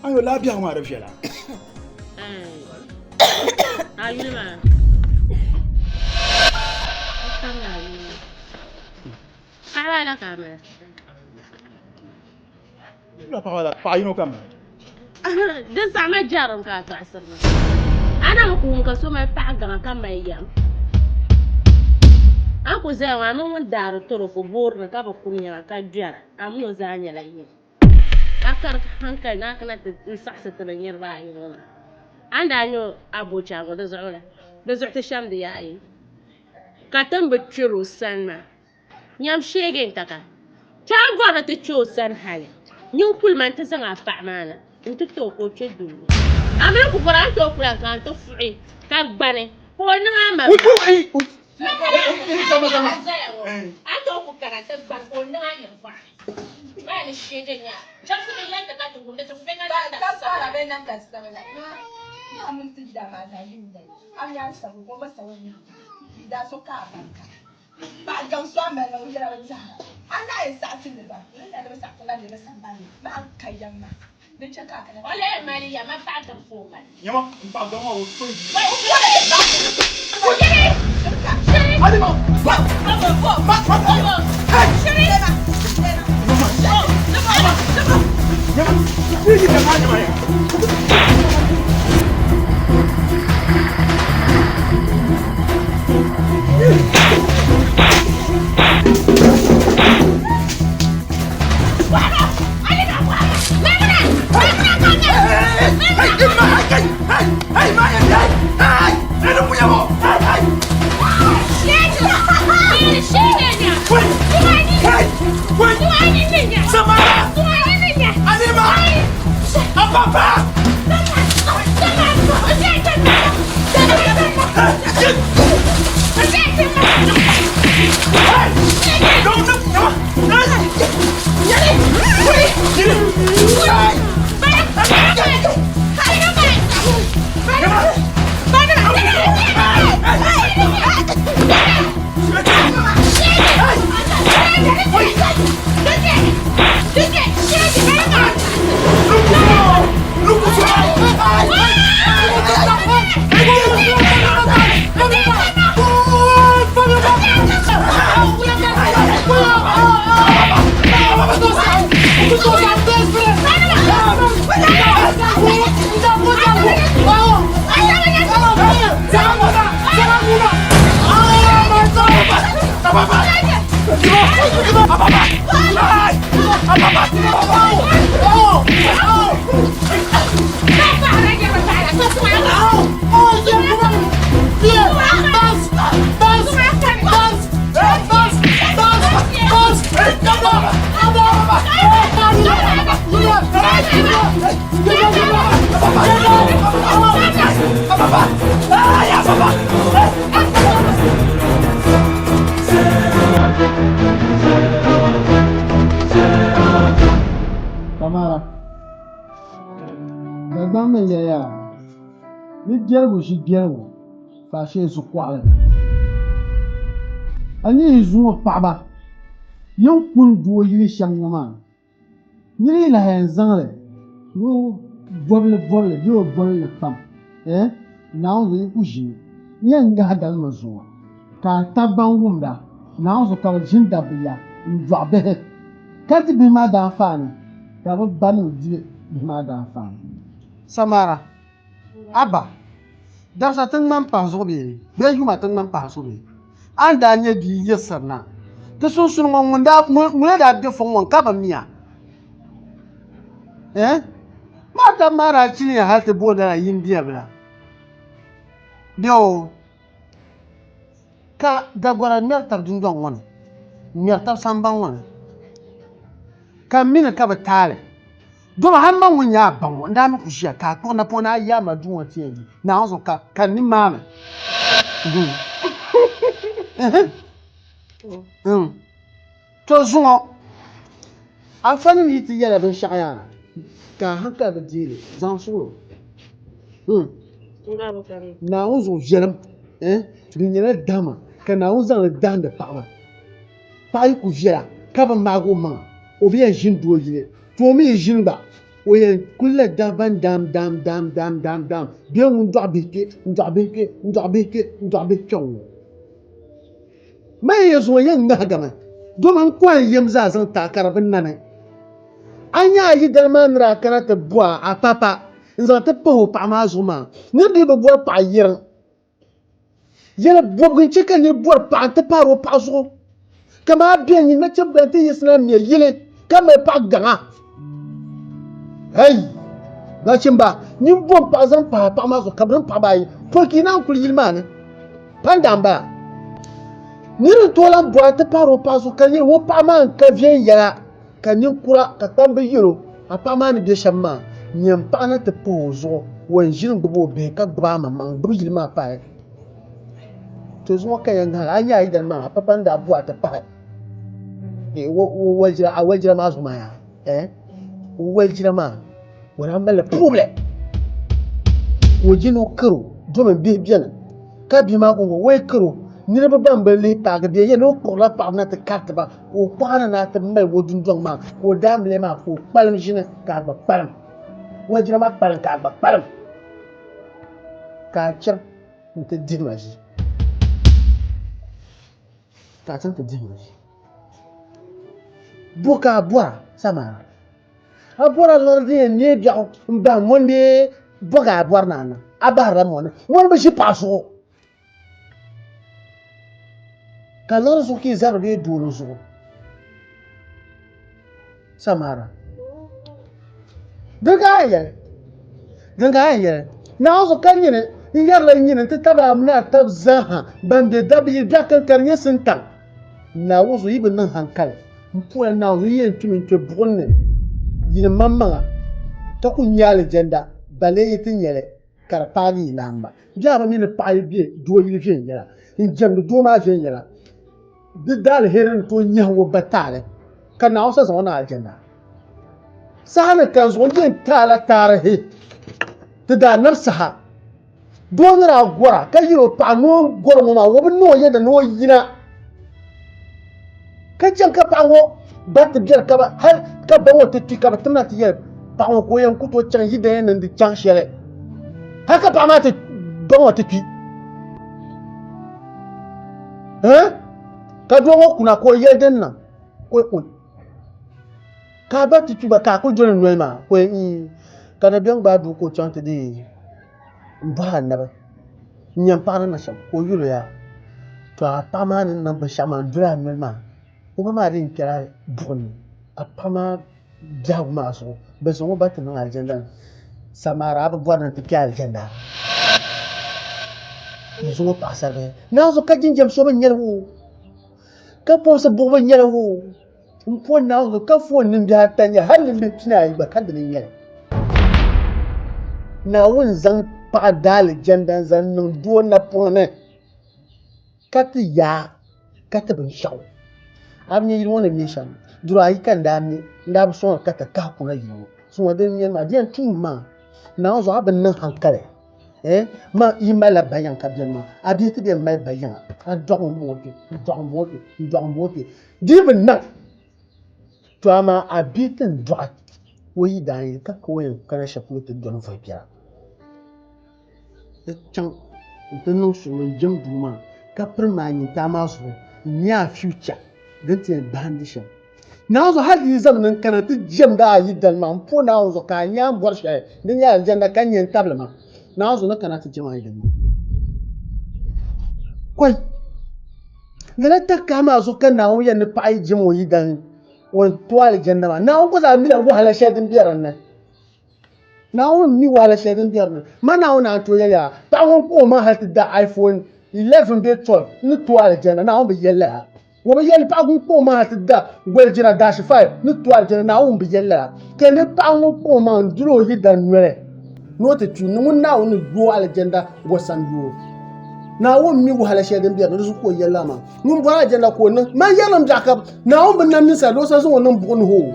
ayo laa biɛhigu maa di viɛla A yuli maa paɣaba ala ka a mali paɣa yino ka m mali. Di saɣima jɛrim ka a tɔɣisiri ma. A na mi ku wum ka so mali paɣa gaŋa ka mali yɛm. A ni ku zaya ŋɔ a mini ŋun daari tɔroko boori ni ka bi kuri nɛma ka gbɛra, a min o zaa nyɛla yim. A kari hankali ni a kana ti saɣisi ti ni niriba ayi ŋɔ maa. A ni daa nya a bochaŋ ŋɔ di zuɣu la, di zuɣu ti shɛm di yaɣa yi. Ka ti ni bi kpɛri o sani maa. Nyam sheegi n taka. Chaŋ bɔri ni ti kpe o sani hali. Nyin kuli ma nti zaŋ a paɣa maa na nti ti o ka o kpe duu ni. A mini ku bɔri a ni tooi kuli a ka n ti fuɣi ka gbani ka o niŋ a ma A ni tooi ku kana nti gbani ka o niŋ a nyin bɔɣu maa ni sheegi nya. Chɛbisi mi yɛli ti ka ti wumdi ti ku be ka namda sabila. Paɣa gaŋ so a mali o yɛla bi tɛha a naɣ yɛn saɣisi niriba ni na ni bi saɣisi la niriba sambani ni maa ka yɛm maa din chɛ ka a kana. O lee mali ya ma paɣa gaŋ ka o mali. Nyama n paɣa gaŋ maa o so yi. Ʒibiɛligu ʒibiɛligu faashee zukuɣili. A ni yi zuŋɔ paɣiba yin kuni doo yili shɛm ŋɔ maa, nira yi lahi yɛn zaŋ li ni o bɔbili bɔbili bee o boli li kpam, eh, Naawuni zuɣu yi ku ʒini n-yɛn ŋahi galimi zuŋɔ ka a tab ban wumda Naawuni zuɣu ka bɛ ʒini dabba ya n-dɔɣi bihi ka di bihi maa daanfaani ka bɛ banim di bihi maa daanfaani. Samara, Abba, dabisa ti ŋmani pahi zuɣu bee? Bee yuma ti ŋmani pahi zuɣu bee? A ni daa nyɛ bia yiɣisiri na ti sunsuuni ŋɔ, ŋuna daa be fɔŋ ŋɔ n-ka bi mi a? Eh? Maa taba maa daa chiliya hal ti booni la yimbia bila. Bɛ o ka dagɔra ŋmɛri tab dundɔŋ ŋɔ ni, n-ŋmɛri tab samban ŋɔ ni, ka m mi ni ka bɛ taali. Dama hal man ŋun nyɛ a ba ŋɔ, n daa mi ku ʒiya ka a kpuɣi napɔŋ ni a yi a ma duu ŋɔ ti yɛn yi Naawuni zuɣu ka ka n ni maami. To zuŋɔ afanim yi ti yɛla binshɛɣu yaa ka a hankali bi deei li, zaŋ suɣilo. Naawuni zuɣu viɛlim di nyɛla dahima ka Naawuni zaŋ li dahindi paɣaba. Paɣa yi ku viɛla ka bi maagi o maŋa, o bi yɛn ʒini doo yili, to o mi yi ʒini gba o yɛn kulila Dagban daam daam daam daam daam daam bee ŋun dɔɣi bihi kpe n-dɔɣi bihi kpe n-dɔɣi bihi kpe n-dɔɣi bihi kpɛŋ ŋɔ. Man yɛn zuŋɔ yɛn ŋahigimi domi n kɔhi n yɛm zaa zaŋ ti a ka di bi nani. A nya a yidana maa ni daa kana ti bo a a papa n-zaŋ ti pahi o paɣa maa zuɣu maa, nir dii bi bɔri paɣa yiriŋ. Yɛli bɔbigu n-chɛ ka nir bɔri paɣa nti pahiri o paɣa zuɣu. Kaman a beni nyin nachimba nti yiɣisina m-me yili ka mali paɣ gaŋa. Hei! Nachimba, nyin bom paɣa zaŋ pahi a paɣa maa zuɣu ka bɛ niŋ paɣiba ayi pɔi ka yi naan kuli yili maa ni. Pandaa m-bala. Nir n-tooi lan bɔri nti pahiri o paɣa zuɣu ka yɛli o paɣa maa n-ka viɛnyɛla ka ninkura ka kpamba yɛl o, A paɣa maa ni be shɛm maa, nyam paɣa na ti pahi o zuɣu, o yɛn ʒini gbibi o bihi ka gbibi a maŋmaŋ n-gbibi yili maa pahi. To zuŋɔ ka yɛn ŋahili, a nya a yidana maa, a papa ni daa bo a ti pahi a walijira maa zuɣu maa yaa, eh, o walijira maa, o daa malila puɣibili ka o je ni o kar o domin bihi beni. Ka bia maa kɔŋko o yi kar o, niriba ban bi lihi paagi bɛ yɛli ni o kpuɣirila paɣaba na ti kariti ba, ka o kpuɣi a na ni a ti mali o dundɔŋ maa, ka o daamiliya maa ka o kpalim ʒini ka a gba kpalim, wajira maa kpalim ka a gba kpalim, ka a chaŋ nti dihi ma ʒi, ka a chaŋ ti dihi ma ʒi. Bo ka a bɔra Samara? A bɔra liɣiri din yɛn neei biɛɣu m-bahi mɔni bee bɔ ka a bɔri ni a niŋ? A bahirila mɔni. Mɔni bi ʒi paɣa zuɣu. Ka liɣiri zuɣu ka yi zabiri bee dooni zuɣu? Samara. Din ka a yɛn yɛli? Din ka a yɛn yɛli? Naawuni zuɣu ka nyini n yɛrila nyini nti tabili a mini a tab zaaha ban be dabili biɛɣu kam ka di nyɛ sintaŋ. Naawuni zuɣu yi bi niŋ hankali. M puhila Naawuni yi yɛn kpimi n-kpe buɣim ni yi ni maŋmaŋa ka ku nya alijanda, balee yi ti nya li ka di paagi yi laamba. Bɛ a bi mi ni paɣa yi be doo yili viɛnyɛla n-jɛmdi doo maa viɛnyɛla, di daaliheri ni tooi nyahi o ba taali ka Naawuni sa zaŋ o niŋ alijanda. Saha ni ka n zuɣu n yɛn ti a la taarihi ti daanabi saha. Doo ni daa gɔra ka yɛl o paɣa ni o ni gɔri ŋɔ maa o bi niŋ o yɛda ni o yina ka chaŋ ka paɣa ŋɔ ba ti biɛri ka ba hali ka ba ŋɔ ti kpi ka bi timna ti yɛli paɣa ŋɔ ka o yɛn ku tooi chaŋ yidana ni di chaŋ shɛli hali ka paɣa maa ti ba ŋɔ ti kpi ka doo ŋɔ kuna ka o yɛli din niŋ ka o Ka a ba ti kpi gba ka a kuli doli noli maa ka o yɛli ii ka dabiɛm gbaai doo ka o chaŋ ti dii m-bɔhi anabi n-nya m paɣa ni niŋ shɛm ka o yɛl o yaa to a paɣa maa ni niŋ binshɛɣu maa n-doli a noli maa o ba maa dii kpɛla buɣim ni a paɣa maa biɛhigu maa zuɣu bɛ zaŋ o ba ti niŋ alizanda ni Samara a bi bɔri ni nti kpe alizanda n-zaŋ o paɣisaribila naanzuhi ka jinjam so bi nyɛli o ka pɔbisi buɣu bi nyɛli o. M po Naawuni ka foon nimbihi ata n-nyɛ hal nimbihi pinaayi gba ka dini n-nyɛ li. Naawuni zaŋ paɣa daalijanda n-zaŋ niŋ doo napɔŋ ni ka ti yaa ka ti binshɛɣu. A bi nya yili ŋɔ ni me shɛm? Duri ayi ka n daa me, n daa bi sɔŋ li ka ti kahi kuna yili ŋɔ. Zuŋɔ din n-nyɛ li maa, di yɛn tuumi maa. Naawuni zuɣu a bi niŋ hankali. Eh, ma yi malila ba yiŋ ka beni maa, a bihi ti bɛn mali ba yiŋa, a dɔɣim m-bɔŋɔ kpe, n dɔɣim m-bɔŋɔ kpe, n dɔɣim m-bɔŋɔ kpe. Di yi bi niŋ, to amaa a bia ti ni dɔɣi o yidaan yili ka ka o yɛn kana shɛli polo ti dɔni vuhi biɛla. Di chaŋ nti niŋ suɣulo n-jɛm duu maa ka pirim a nyintaa maa zuɣu n-nya a future din ti yɛn bahindi shɛm. Naawuni zuɣu hal di yi zaŋ ni n kana ti jɛmdi a yidana maa, m po Naawuni zuɣu ka a nya a ni bɔri shɛli din nyɛ alijanna ka nyɛ n-tabili ma. Naawuni zuɣu ni kana ti jɛm a yidana maa. Kɔi! Lala takahi maa zuɣu ka Naawuni yɛli ni paɣa yi jɛm o yidana o ni to alijanna maa. Naawuni gba zaa mila wahala shɛli din be din ni. Naawuni mi wahala shɛli din be di ni. Ma Naawuni naan tooi yɛli a, paɣa ŋun kpuɣi o maŋ hali ti da iPhone 11 bee 12 ni to alijanna, Naawuni bi yɛli lala. O bi yɛli paɣa ŋun kpuɣi o maŋ hali ti da goli jira dashi 5 ni to alijanna, Naawuni bi yɛli lala. Ka ni paɣa ŋun kpuɣi o maŋ n-diri o yidan noli ni o ti kpi, ni ŋun Naawuni ni yo alijanna o sani yo. Naawuni mi wahala shɛli din be di ni, di zuɣu ka o yɛli lala maa. Ŋun bɔri alijanna ka o niŋ, man yɛri ni biɛɣu ka Naawuni bi nam ninsala di o sa zaŋ o niŋ buɣim ni hoo.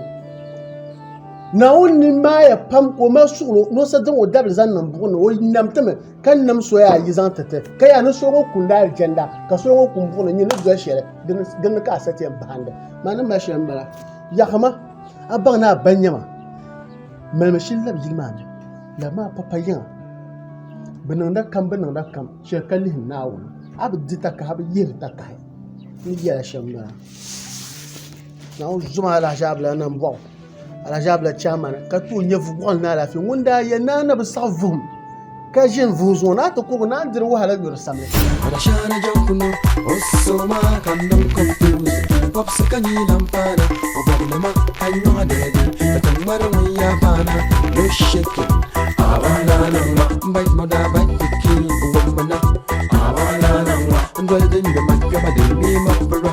Naawuni ni maaya pam ka o mali suɣilo ni o sa zaŋ o dabili zaŋ niŋ buɣim ni o nam ti mi ka nam soya ayi zaŋ ti ti ka yaa ni soli ŋɔ kundi alijanda ka soli ŋɔ kuni buɣim ni nyini ni doli shɛli din ni ka a sa ti yɛn bahindi maa ni mali shɛli m-bala yaɣima a baŋ ni a ba nyama malimi shili labi yili maa ni labi maa papa yiŋa bi niŋda kam bi niŋda kam shɛli ka lihim Naawuni a bi di takahi a bi yihiri takahi n ni yɛla shɛm m-bala. Naawuni zom alahiʒaabila nambɔɣu, alahiʒaabila chaamani, ka ti o nyɛvul wɔɣinli ni alaafee. Ŋun daa yɛli ni a na bi saɣi vuhim ka ʒini vuhim zuŋɔ ni a ti kurigi ni a ni diri wahala yuri samli. Adashana jankuno, osoma ka niŋ confused. Popsi ka nyina m-paana, o bɔbnima ka nyɔɣa dɛɛdi. Ka tiŋgbani ŋun yaa paana, no shaking. Abanananwa, m-bite mother, bite pikin, wumina. Abanananwa, n-doli din ŋmɛ ma kpɛma din mi ma pira.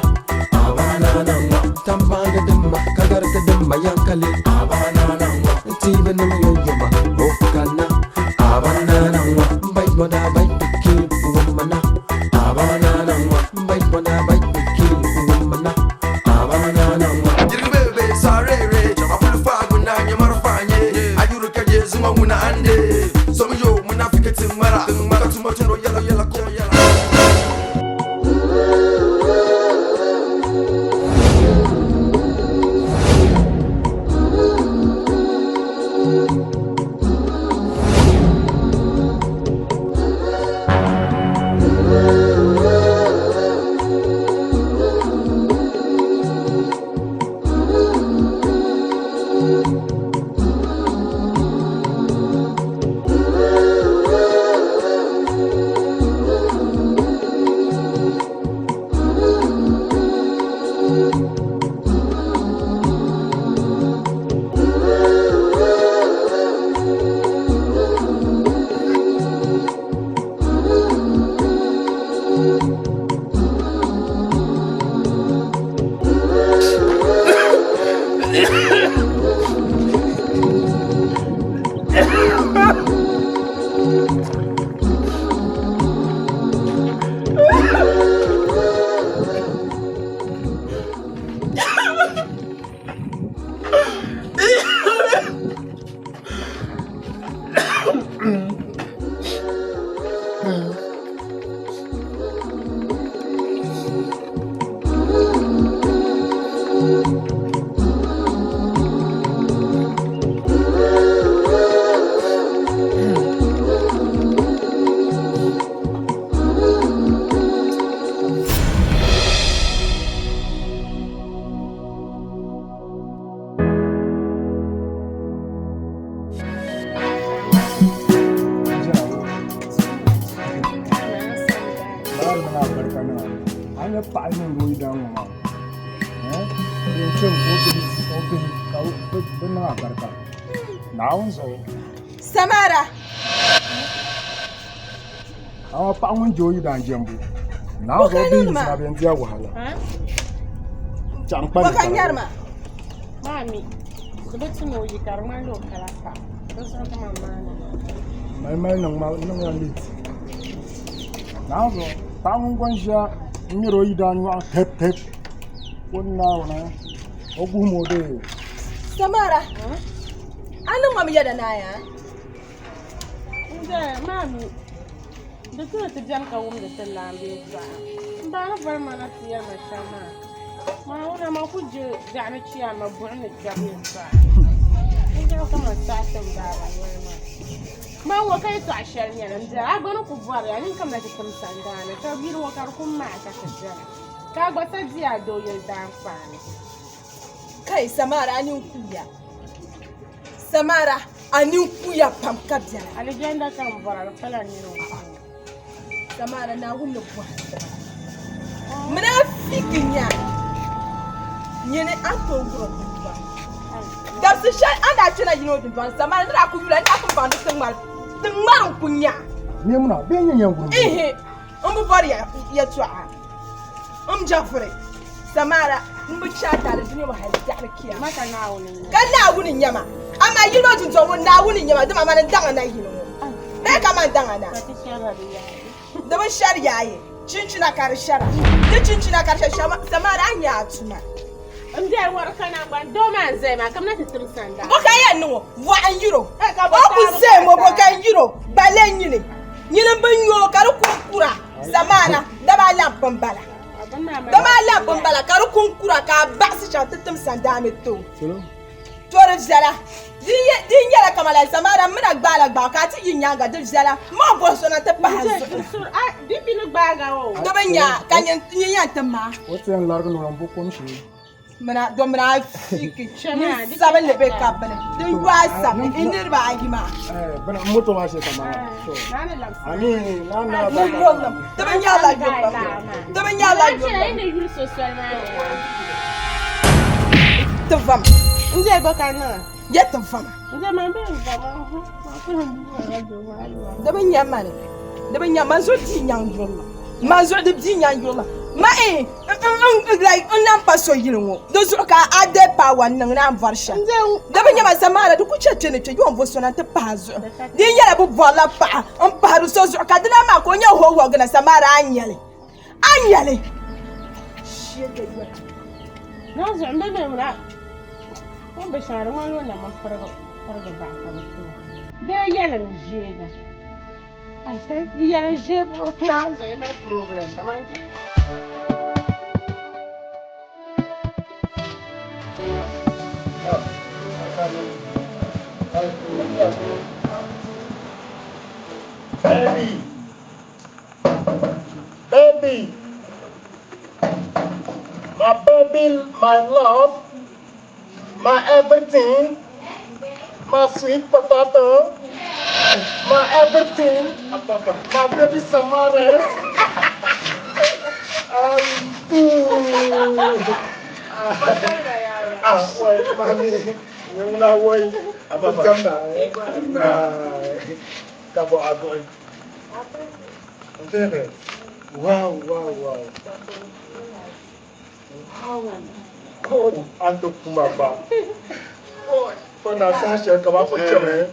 Samara. Awa paɣa ŋun je o yidaan jɛmbu Naawuni zuɣu bihi yiɣisira bɛ n-di a wahala. Chaɣ n-kpa Bɔ ka nyari ma? Maami, di bi tu ni o yi ka di ŋmanila o kala paɣa. Di zuɣu ka man maani ma. Mali mali niŋ ma niŋ ya late. Naawuni zuɣu paɣa ŋun gba n-ʒiya n-ŋmɛri o yidaan nyɔɣu tip tip o ni Naawuni o guhimi o dee. Samara, a niŋ ma mi yɛda naai yaa? N daya, maami. Di tu ni ti beni ka wumdi ti laamba yɛtɔɣa. M ba ni boli ma na ti yɛli ma shɛm maa, maa wuna man ku je biɛɣuni chiyaama buɣim ni kpɛbu yɛtɔɣa. Dinzuɣu ka man saɣi ti m baaba noli maa. Man ŋɔ ka yɛtɔɣa shɛli nyɛli n biɛri, a gba ni ku bɔri ya nini kamina ti tim sandaani, ka yili ŋɔ ka di ku maai ka ti beni, ka a gba sa di a doo yili daanfaani. Kai Samara a nini kuuya. Samara a nini kuuya pam ka biɛla. Alijanda ka n bɔra di pala nini o puuni. Samara Naawuni ni bɔhi Munafiki nya nyini a ni tooi wurim dundɔŋ. Dabisi shɛli a ni daa kpɛna yino dundɔŋ Samara ni daa ku yula n daa ku baŋ ni tiŋ ŋmari n ku nya. Maimuna bee n yɛn wurim Ihi n bi bɔri yɛtɔɣa n jɛvuri Samara n bi chɛ a taali dunia ŋɔ hali biɛɣuni kiyama ka Naawuni n-nyɛ ma amaa yino dundɔŋ ŋɔ Naawuni n-nyɛ ma dama mani n daŋ a na yino ŋɔ bee ka man daŋ a na. Di bi shɛri yaaye, chinchina ka di shɛra. Di chinchina ka di shɛra, Samara a nya a tuma. N biɛri ŋɔ di ka naŋgban doo maa n-zaya maa kamina ti tim sanda. Bo ka yɛn niŋ o? Vɔɣu n-yir o. O ku zaya ŋɔ bo ka n-yir o? Gbale nyini. Nyini m-bi nya o ka di ku kura. Samara, dama lamp m-bala. Dama lamp m-bala ka di ku kura ka a baɣisi chaŋ ti tim sandaani ti o. To di viɛla. Di nyɛla kamani alizamana m mi na gbaala gbaag ka a ti yi nyaaŋa di viɛla m ma bɔhi so na ti pahi a zuɣu na. Di bi nya ka nyin yɛn ti ma. O ti yɛn larigi ni o lan bo kom shee. Mina domina a fiiki nin sabinli be ka bini din yo a sabili n niriba ayi maa. Bini moto maa shee ka ma. Ami na na ba. Di bi nyɛla yurilim. Di bi nyɛla yurilim. Ti vam. N je bɔ ka niŋ. Yɛ ti vam. N je man bɛ vam. Di bi nya mani. Di bi nya man zuɣu di nyaŋ yurila. Man zuɣu di bi nyaŋ yurila. Ma eh like n lan pa so yili ŋɔ di zuɣu ka a de power n niŋ ni a ni bɔri shɛm. Di bi nya ma Samara di ku chɛ kpe ni kpe yɔn bo so na nti pahi a zuɣu. Di nyɛla bɛ bɔrila paɣa n pahiri so zuɣu ka di lan maa ka o nyɛ homework na Samara a ni nya li. A nya li. Naa zuɣu n be mɛ ŋuna o ni be shɛŋa di ŋmanila o na mi pirigi pirigi bahi ka bi ti o. Bee yɛlim ʒeega. Yi yɛlim ʒee naa zuɣu yi mali problem kaman. Baby. Baby, my baby, my love, my everything, my sweet potato, my everything, my baby Samara. Ah, wai, mami, na wai, abba, ka bo agoy. Wow, wow, wow. Wow. An to kuma ba. Fo na saha shɛli ka ba ku chɛmi.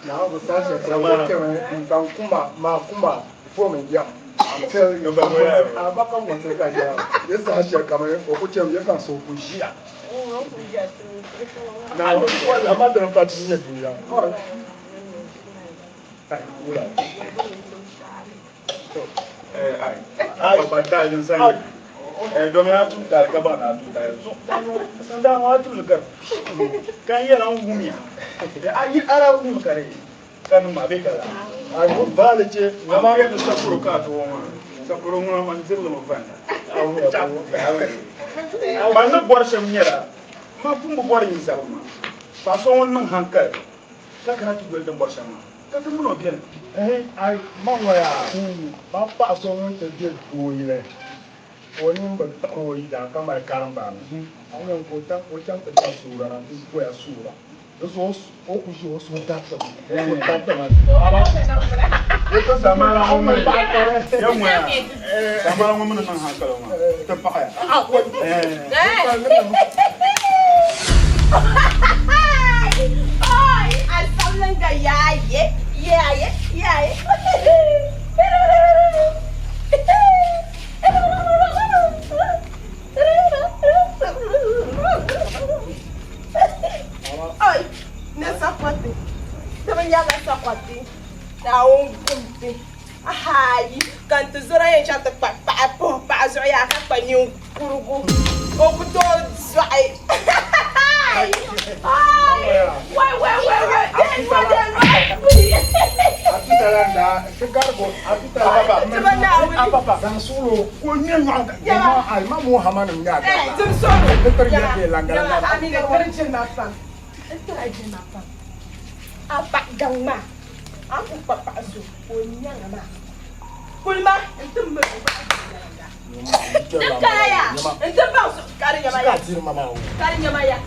Na ku saha shɛli ka ba ku chɛmi n zaŋ kuma maa kuma fo mi yam. I'm telling you, a ba ka ŋɔ ka ya. Ye saha shɛli ka o ku chɛmi ye kan so ku ʒiya. Na wala ma dini pa ti nyɛ dunia. Ka kana ti doli din bɔri shɛm maa, ka ti min o beni. Ɛhi, ai, ma ŋɔ yaa, ma paɣ so ŋun ti be dooyili, ka o nini bi tiɣi o yidana ka mali karimbaani, a ni yɛn ka o chaŋ ti da suura na nti goya suura. Di zuɣu o ku ʒi o suhu daritimi, o suhu daritimi. Samara ŋɔ mini ya ŋɔ yaa, Samara ŋɔ mini niŋ hankali ŋɔ ti paɣiya. Oi, asamlinga yaaye, yaaye, yaaye. Oi, ne sakwati. Ti bi nyɛla sakwati. Naawuni gumti. Ahayi, ka n ti zɔra yɛn chaŋ ti kpa paɣa puhi paɣa zuɣu yaa ka kpa ninkurigu o ku tooi zɔɣi. Wai wai wai wai A paɣa gaŋ maa a ni ku kpa paɣa so ka o nyaŋ a maa kulima n-ti miri o bahi viɛnyɛliŋga. Di kana ya n-ti baŋ so ka di nyama ya ka di nyama ya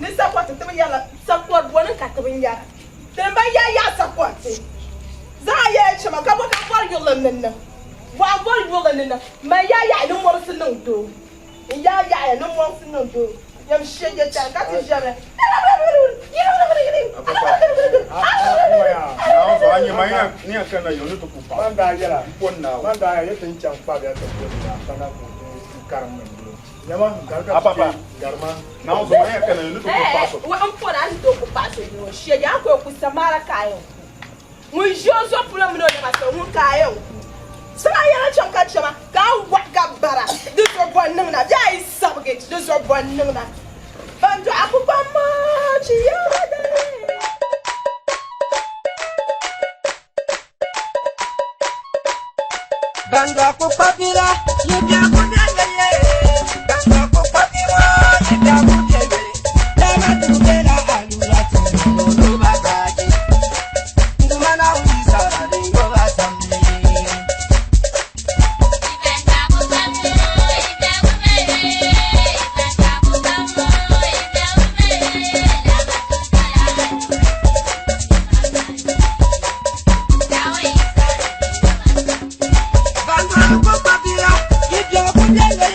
ni sakɔriti ti bi nyarila sakɔri bɔni ka ti bi nyara ti ni ban yaa yaɣi sakɔriti zaŋ a yɛla chama ka bɔ ka bɔri yurilim ni niŋ bɔ a bɔri yurilim ni niŋ man yaa yaɣi ni mɔrisi niŋ doo n yaa yaɣiya ni mɔrisi niŋ doo Yɛm shee je tani ka ti ʒɛmi. Ŋun ʒi o zo polo mini o naba so ŋun ka a yɛn ku. Sala yɛla chaŋ ka chɛma ka a waɣa ka bara di zuɣu bɔ n-niŋ na bee a yi sabigi di zuɣu bɔ n-niŋ na. Ban dɔɣi a kpukpam maa chi yaɣa dali. Ban dɔɣi kpukpabila yi biɛhigu viɛlli ye. Ban dɔɣi kpukpabi ŋɔ yi biɛhigu viɛlli. Dama ti bela alura ti ni o ba baaji. Nduma Naawuni sara din gbuba samli. Ban dɔɣi kpukpabila yi biɛhigu viɛlli.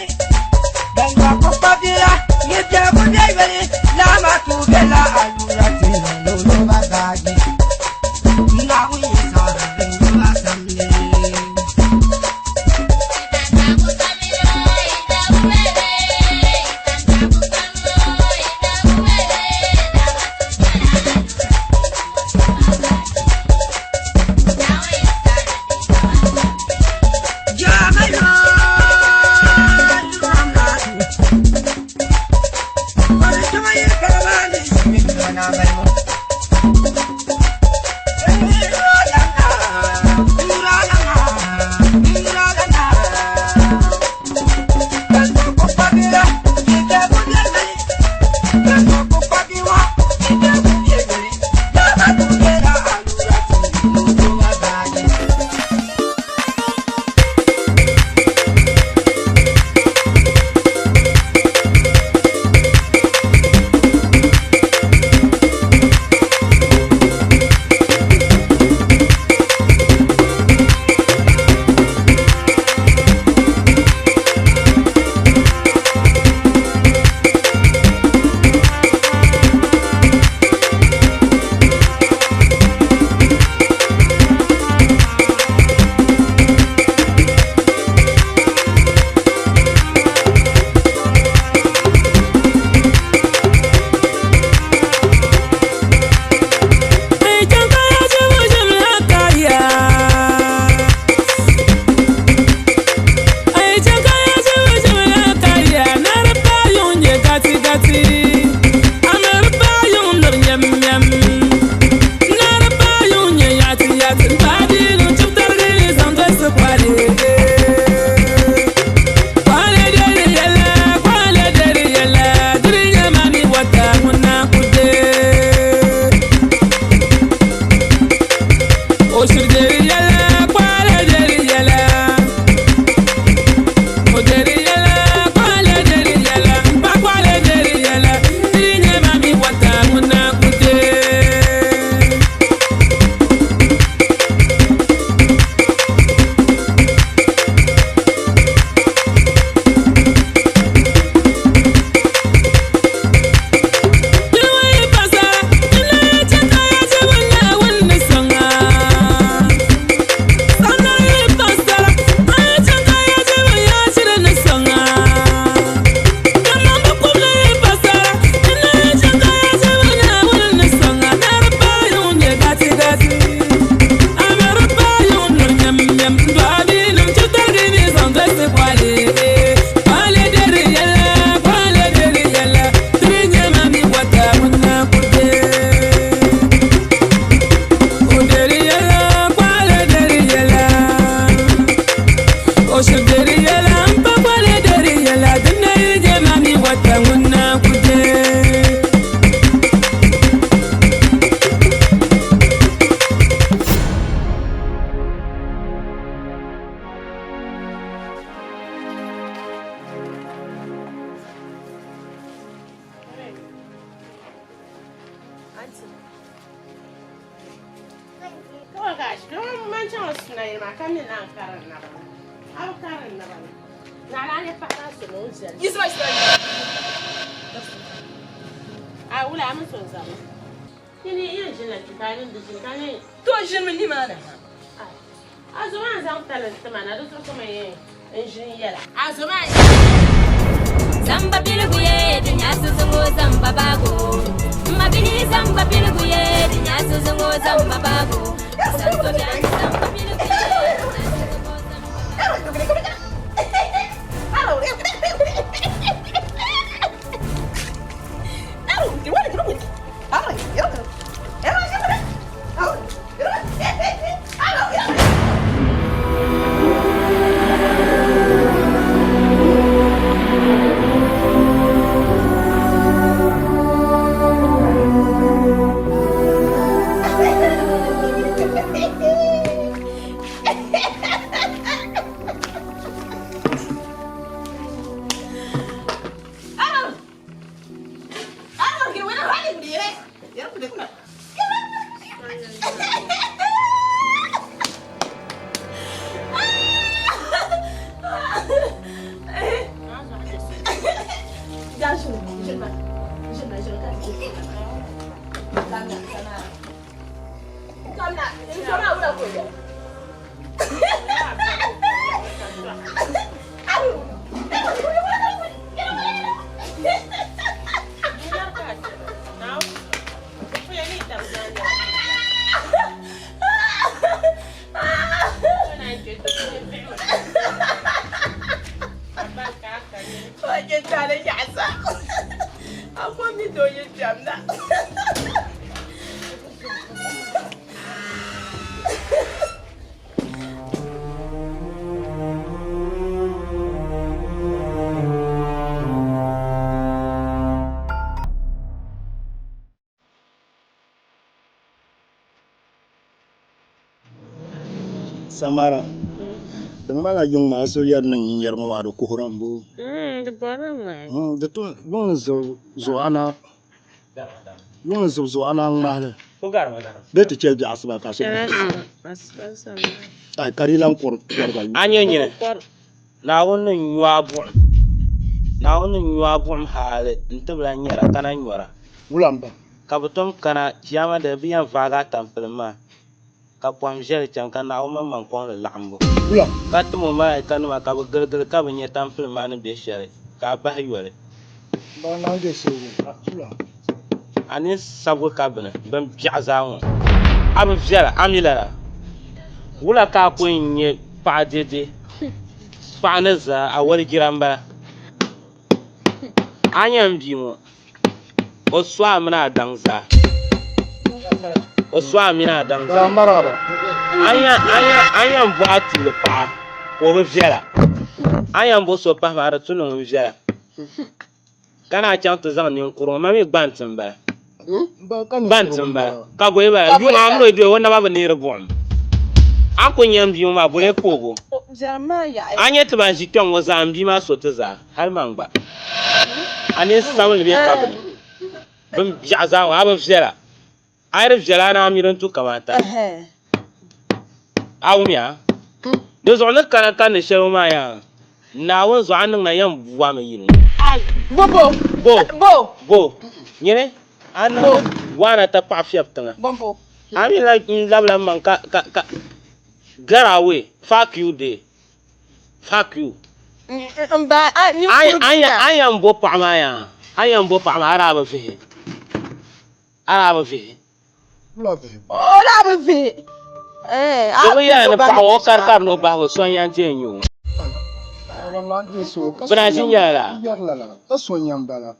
To ʒinimi nimaani ha. Zamba piligu ye di nyaasi zuŋɔ zamba baago M bihi zamba piligu ye di nyaasi zuŋɔ zamba baago Santo biɛni zamba piligu ye di nyaasi zuŋɔ zamba. Samara, di ŋmanila yuŋ maa so yɛri ni n yɛri ŋɔ maa di kuhirimi boo? Di bɔrimi. Di to yuŋ ni zuɣu a na yuŋ ni zuɣu a na ŋmahili bee ti chɛ biɛɣu asiba ka so ai ka di lan kɔri kɔriga A nyɛ nyini Naawuni ni nyo a buɣim Naawuni ni nyo a buɣim hali n-ti bi lan nyara ka na nyɔra. Wula m-ba? Ka bɛ tom kana chiyaama dali bɛ yɛn vaagi a tampilim maa. Ka pɔhim ʒiɛli chaŋ ka Naawuni maŋmaŋ kɔŋ li laɣimbu. Ka tim o malaikanima ka bɛ giligili ka bɛ nya tampilim maa ni be shɛli, ka a bahi yoli. A nini sabigi ka bini, bin biɛɣu zaa ŋɔ. A bi viɛla, a mi lala? Wula ka a ku n-nyɛ paɣa dɛdɛ? Paɣa ni zaa, a waligira m-bala. A nya m bia ŋɔ, o su a mini a daŋ zaa. O su a mini a daŋ zaa. A yɛn bɔhi a tuuli paɣa ka o bi viɛla. A yɛn bo so pahi maa di tu ni ŋun viɛla. Ka naan chaŋ ti zaŋ ninkurigu ma mi gbanti m-bala. Gbanti m-bala. Ka goyi bala. Yuŋ a mini o dɔya o naba bi neeri buɣim. A ni ku nya m bia ŋɔ maa boli ka o bo. A nya ti ban ʒi kpɛŋ ŋɔ zaa m bia maa so ti zaa hali man gba. A nini sabinli bee ka bini. Bin biɛɣu zaa ŋɔ a bi viɛla. A yi di viɛla a naan mi din tu kamata. A wumya? Di zuɣu ni kana ka ni shɛli ŋɔ maa yaa Naawuni zuɣu a niŋ na yɛn bɔmi yili ŋɔ. Bo bo. Bo. Bo. Bo. Nyini a niŋ waana ta paɣa fiɛbi tiŋa. Bo bo. A mi la n labila m maŋ ka ka ka get away fuck you there fuck you. N ba a ninkuri A yɛn bo paɣa maa yaa a yɛn bo paɣa maa a daa bi vihi. A daa bi vihi. O daa bi vihi. Di bi yɛli ni paɣa o kari kari ni o bahigu so n-yɛn ti yɛn nyɛ o. Bɛ na ʒi n-yɛli la. Ka so n-yɛn bala.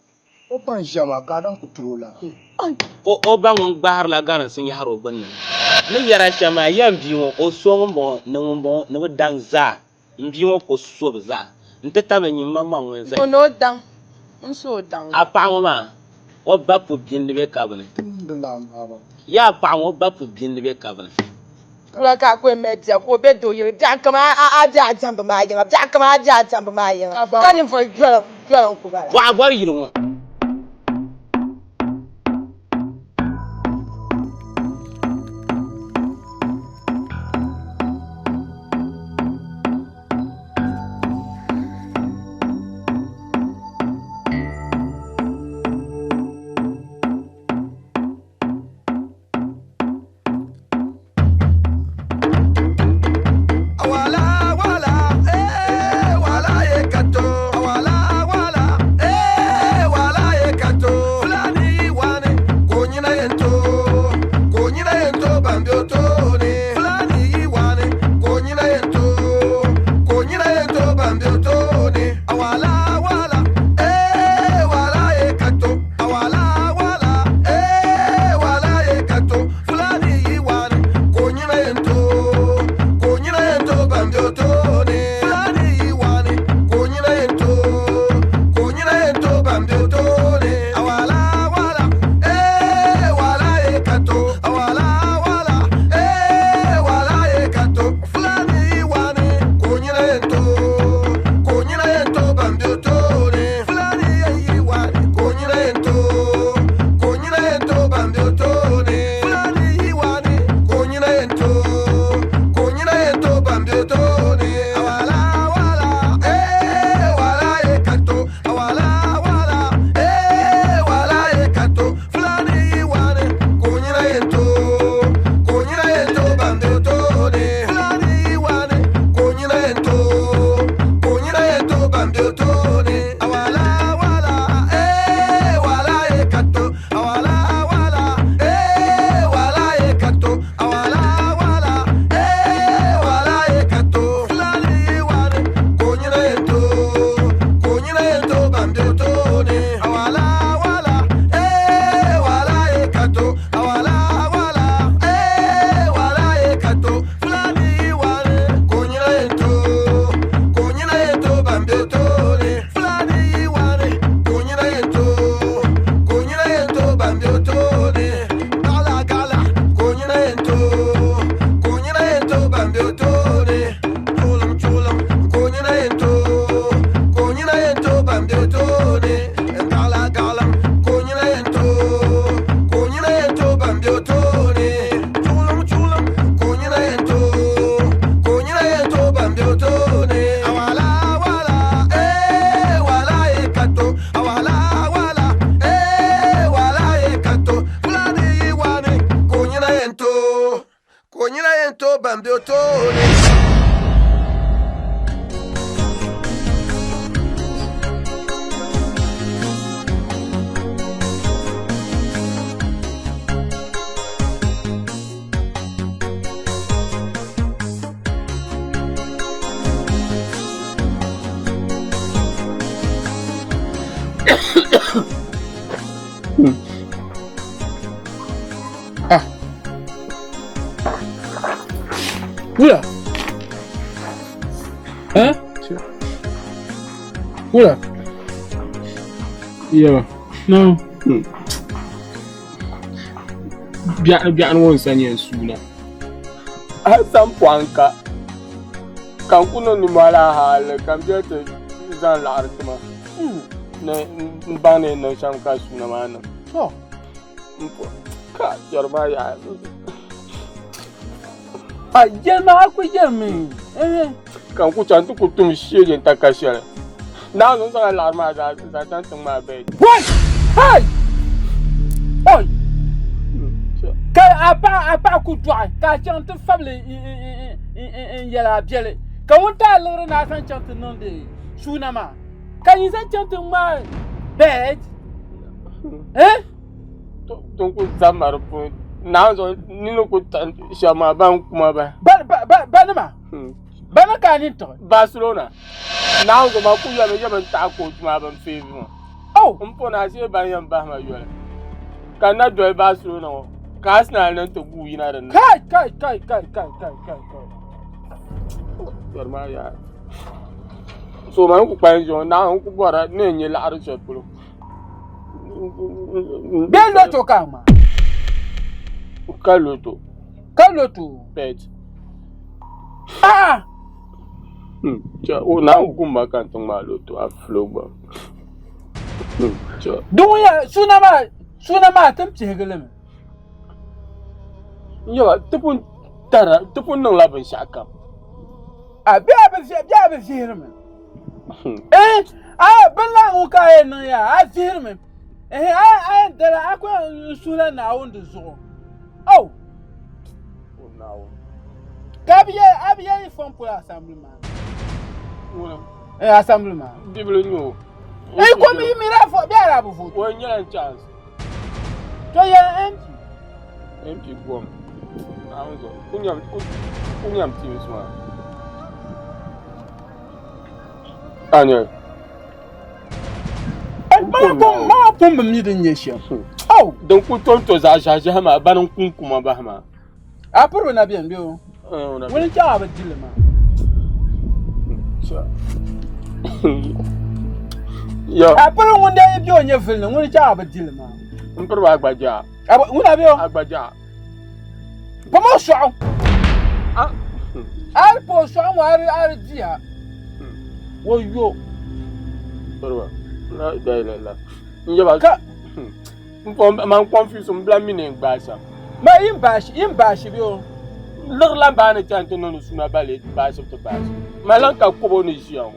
O ba n-ʒiya maa ka a daŋ ku tiri o la. O ba ŋun gbahirila garinsi n-yɛhiri o gbunni. Ni yɛra shɛm maa, yɛm bia ŋɔ, o so ŋumbɔŋɔ ni ŋumbɔŋɔ ni bɛ daŋ zaa. M bia ŋɔ ka o so bɛ zaa nti tabili nyin maŋmaŋ ŋun zaya. O ni o daŋ, n so o daŋ. A paɣa ŋɔ maa, o ba pu bindi be ka bini. Yaa paɣa ŋɔ, o ba pu bindi be ka bini. Wula ka a ku yɛn mali bia ka o be doo yili biɛɣu kam a be a diɛmbu maa yiŋa, biɛɣu kam a be a diɛmbu maa yiŋa ka ninvuɣ jɔrim n-ku bala. Bɔɣa bɔri yili ŋɔ. n be o tooni. Ah. Wula. Eh? Wula. Yeah. No. Biɛɣuni biɛɣuni ŋɔ n-sa nyɛ n suuna. Hal sampɔɣu n-ka, ka n ku niŋ nimmohi laa hali ka m biɛli ti zaŋ laɣiri ti ma ni m baŋ ni yɛn niŋ shɛm ka suuna maa niŋ. Ka yɛri maa yaha. A yɛli maa a ku yɛlimi. Ka n ku chaŋ ti ku tum sheegi n-ta ka shɛli. Naawuni n zaŋla laɣiri maa zaa n-zaŋ chaŋ tiŋ maa bɛd. Wai! Hai! Oi! Ka a paɣa a paɣa ku dɔɣi ka a chaŋ ti fabili n yɛli a biɛli ka ŋun ti a liɣiri ni a zaŋ chaŋ ti niŋdi suuna maa ka yi zaŋ chaŋ ti ŋmaai bɛd. Eh? Din ku zama di puuni naawuni zuɣu nini ku tiɣi shɛba maa ban kuma bahi. Banima? Bani ka a nini tiɣi? Barcelona. Naawuni zuɣu maa ku yɛmi yɛmi n taɣi coach maa bin feebi ŋɔ. Oh! N pɔ ni ashee ban yɛn bahi ma yoli ka n na doli Barcelona ŋɔ ka Arsenal niŋ ti guui yina din ni. Kai kai kai kai kai kai kai kai. Yɛri maa yaa. So man ku kpalim ʒiya ŋɔ Naawuni ku bɔrila ni yɛn nyɛ laɣiri shɛli polo. Bee loto ka a ŋmaa? Ka loto. Ka loto? Bet. Ah! O na gumma ka n ti ŋmaa loto a fulo gba. Di ŋun ya suuna maa suuna maa ti ni pihigi li mi. N yaba ti pun tara ti pun niŋla binshaɣu kam. A bɛ a bi bɛ a bi vihiri mi. Eh a bin lahi ŋun ka a yɛn niŋ yaa a vihiri mi. Eh a a yɛn dala a ku yɛn suhila Naawuni di zuɣu. Oh. Ka a bi yɛ a bi yɛ yi fɔn polo assembly maa. Eh assembly maa. Bibili n nyɛ o. Eh ko mi mi la fɔ bɛ a la bi vote. O nyɛla chance. To yɛ MP. MP gom. Naawuni zuɣu ku nyam ku nyam teams maa. A nyɛ. Maa pun bi mi din nyɛ shɛm. Oh! Din ku tonto zaɣ ʒiɛhi ʒiɛhi maa bani n kunkuma bahi maa. A piribi na bɛni bɛ o. Ŋuni chaŋ a bi dili maa. A piri ŋun daa yi bɛ o nyɛ vili ni ŋuni chaŋ a bi dili maa. N piriba agbajaa. Ŋuna bɛ o. Agbajaa. Pam o sɔɣu. A yi pa o sɔɣu ŋɔ a di diya. O yo. Piriba. La ilaha illallah. N yaba. Ka. Man confuse n bila mini n gbaai shɛm. Ma yin baashi yin baashi bɛ o. Liɣiri lan baani chani ti niŋdi suna bale baashibu ti baashi. Ma lan ka kobo ni ʒiya ŋɔ.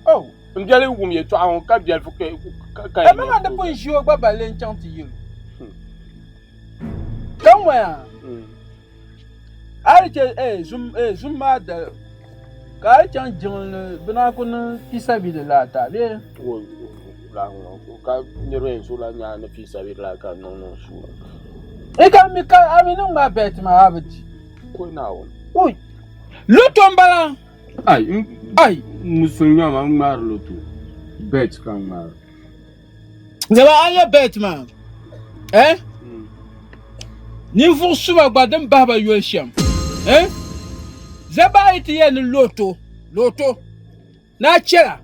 Oh. N biɛli wum yɛtɔɣa ŋɔ ka biɛlifu ka ka. Ka ma di pun ʒi o gba balle n chaŋ ti yɛl o. Ka ŋɔya. A yi chɛ eh zum eh zum maa dali ka a yi chaŋ jiŋli ni bɛ naan ku niŋ fi sabilillah ti a bee? Ka niriba yɛn suhurila nyaa ni fi sabilillah ka niŋ niŋ suuna. I ka mi ka a mi niŋ maa bɛt maa a bi di. Ko Naawuni. Ui! Loto m-bala. Ai! Ai! Musulin nyɛma n ŋmaari loto. Bet ka n ŋmaari. Zaba a nya bet maa eh? Ninvuɣ suma gba din bahi ba yoli shɛm eh? Zaba a yi ti yɛli ni loto, loto, ni a chɛla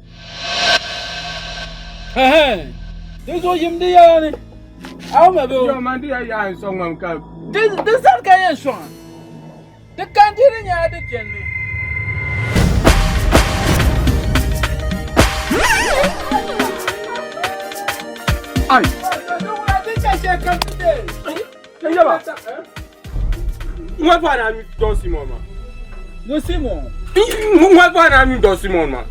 eh, di zuɣu yim di yɛla ni a wumma bee o? Yɔ man di ya yaa n sɔŋ ŋam ka. Di di zani ka yɛn sɔŋ a. Di kandiri nyɛla di beni mi. Ai. Yaba. Ŋɔ fa na mi Don Simon ma. Don Simon. Ŋɔ fa na mi Don Simon ma.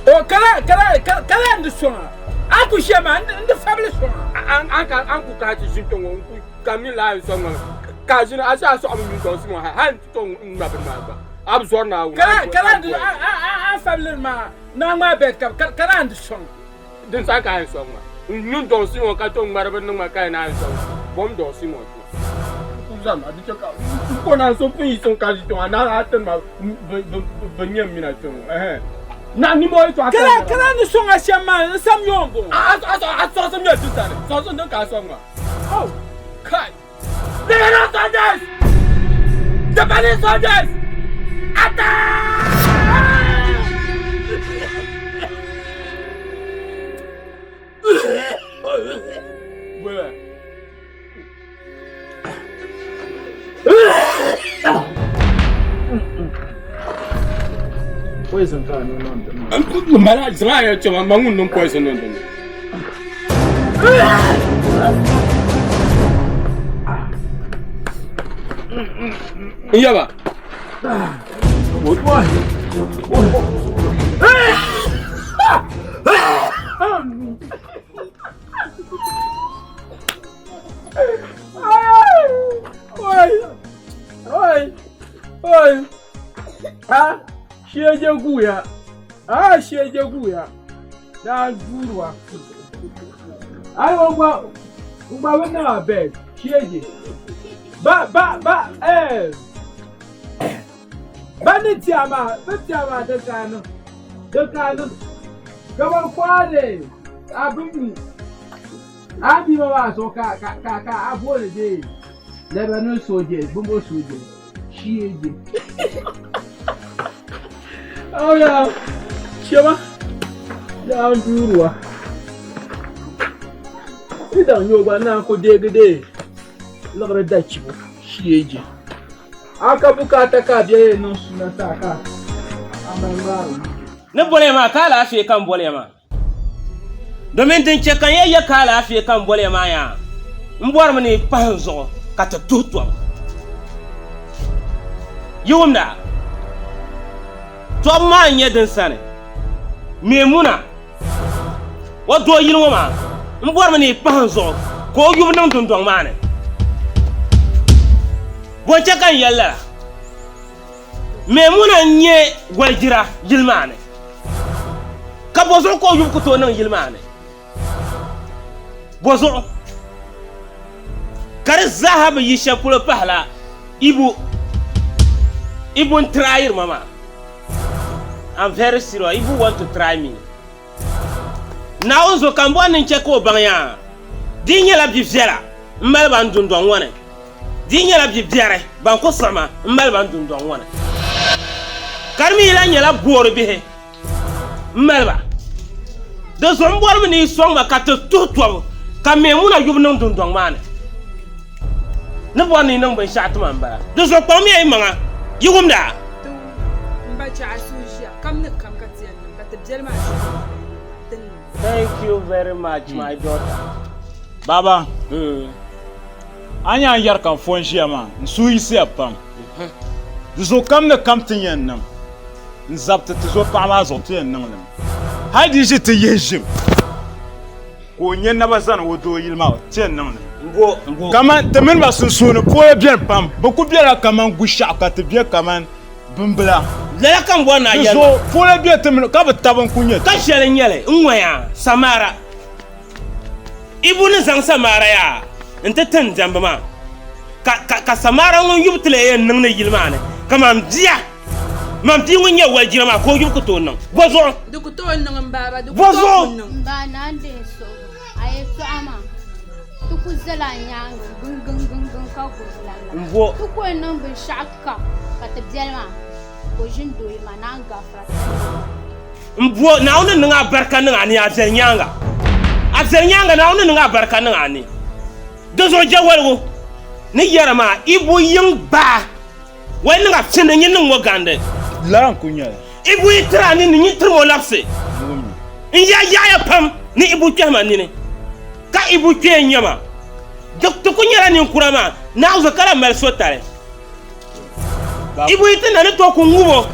O kala kala kala ndi soŋa. A ku shema ndi fabili soŋa. An ka an ku ka ti zinto ŋɔ ka mi la sɔŋ ŋɔ. Ka a ʒini a shee a sɔɣimi mini dɔɣisi ŋɔ hal hal nti tooi ŋma bini maa gba. A bi zɔri Naawuni. Ka ka naan di a a a fabiliri maa naa ŋmaai bɛd ka ka naan di sɔŋ. Din saha ka a yɛn sɔŋ ma. N niŋ dɔɣisi ŋɔ ka tooi ŋmari bini niŋ ma ka a naan sɔŋ ma. Bom dɔɣisi ŋɔ ti ma. N zam a di chɛ ka n ko naan so pun yiɣisi n ka ʒi kpɛŋɔ a naan a tiri ma bɛ nyɛ m mina kpɛŋɔ ɛhɛn. Na nimmoo yɛtɔɣa ka n Ka naan di sɔŋ a shɛm maa n sam yo m-bɔŋɔ. A sɔɣisim nyɛla ti sani. Sɔɣisim din ka a sɔŋ ma. Oh, kai! Lebanon soldiers! Japanese soldiers! Attack! Bula. Poison ka niŋ niŋ di maa. Mala zaŋ a ya chɛma ma ŋun niŋ poison niŋ dinni. N yaba. Oi! Oi! Oi! Ah, shege guya. Ah, shege guya. Daa duurwa. Ai o gba o gba bi niŋ a bed shege. Ba ba ba eh. Ba ni ti a maa, bi ti a maa di ka niŋ. Di ka niŋ. Kamar kwaale a bi mi. A mi ma maa so ka ka ka ka a booni dee Lebanon soldiers, Bumbo soldiers, shege. Oh yeah. Shema. Ya duurwa. Ti daŋ nyɛ o gba naan ku deegi dee liɣiri da chibo shege. A ka bukaata ka a bɛ yɛn niŋ suna saa ka a mali ŋmaari Ni boliya maa ka alaafee ka n boliya maa. Domin din chɛ ka n yɛn ya ka alaafee ka n boliya maa yaa, m bɔrimi ni yi pahi n zuɣu ka ti tuhi tɔbu. Yi wumda? Tɔbu maa n-nyɛ din sani Maimuna o doo yili ŋɔ maa, m bɔrimi ni yi pahi n zuɣu ka o yubu niŋ dundɔŋ maa ni. Bɔ n-chɛ ka n yɛli lala? Maimuna n-nyɛ walijira yili maa ni, ka bɔzuɣu ka o yubu ku tooi niŋ yili maa ni? Bɔzuɣu ka di zaaha bi yi shɛli polo pahila Ibu. Ibu n-tryiri ma maa. I'm very serious. Ibu want to try me. Naawuni zo ka m bɔri ni n chɛ ka o baŋ ya, di yi nyɛla bi viɛla m mali ba n dundɔŋ ŋɔ ni, di yi nyɛla bi biɛri ban ku siɣi ma m mali ba n dundɔŋ ŋɔ ni, ka di mi yi lahi nyɛla boori bihi m mali ba. Di zuɣu m bɔrimi ni yi sɔŋ ma ka ti tuhi tɔbu ka Maimuna yubu niŋ dundɔŋ maa ni. Ni bɔri ni yi niŋ binshɛɣu ti ma m-bala. Di zuɣu kpaŋmiya yi maŋa, yi wumda? M ba chɛ a suhu ʒiya kam ni kam ka ti yɛn niŋ ka ti biɛli maa ʒiya ti niŋ. Thank you very much my daughter. Baba, a nya n yɛri ka n fo n-ʒiya maa, n suhu yiɣisiya pam. Di zuɣu kam ni kam ti yɛn niŋ n zabiti ti zo paɣa maa zuɣu ti yɛn niŋ li mi. Hal di yi ʒi ti yihi ʒim ka o nya naba zani o doo yili maa ti yɛn niŋ li mi. Kaman ti mini ba sunsuuni polo beni pam, bɛ ku bela kaman gushɛɣu ka ti be kaman bimbila. Lala ka m bɔri ni a Di yɛli ma. zuɣu polo be ti mini ka bɛ tabi n-ku nyɛ Ka shɛli n-nyɛ li, n ŋɔya Samara. Ibu ni zaŋ Samara yaa nti ti n diɛmbu maa, ka, ka, ka Samara ŋun yubu ti lee yɛn niŋ ni yili maa ni kaman bia, man bia ŋun nyɛ walijira maa ka o yubu ku tooi niŋ. Bɔzuɣu? Di ku tooi niŋ m baaba, di ku Bɔzuɣu? tooi ku niŋ. M ba naa n-deei suhigu a yɛtɔɣa maa, ti ku zala a nyaaŋa giŋgiŋgiŋgiŋ ka guri lan la. M bo. Ti ku yɛn niŋ binshɛɣukam ka ti biɛli maa ka o ʒini dooyi maa naan gafira ti ni. M bo Naawuni ni niŋ a barika niŋ a ni a viɛli nyaaŋa. A viɛli nyaaŋa Naawuni ni niŋ a barika niŋ a ni. Di zuɣu jɛwaligu ni yɛra maa, Ibu yiŋ baa, wali niŋ a pindi nyin niŋ ŋɔ gandi. Lala n-kul nyɛli. Ibu yi tiri a nini, nyin tirim o labisi. N ya yaɣiya pam ni Ibu kpɛhi ma nini, ka Ibu kpee n-nyɛ ma. Di ti kul nyɛla ninkura maa, Naawuni ka lahi mali sotali. Ibu yi ti na ni tooi ku ŋub o.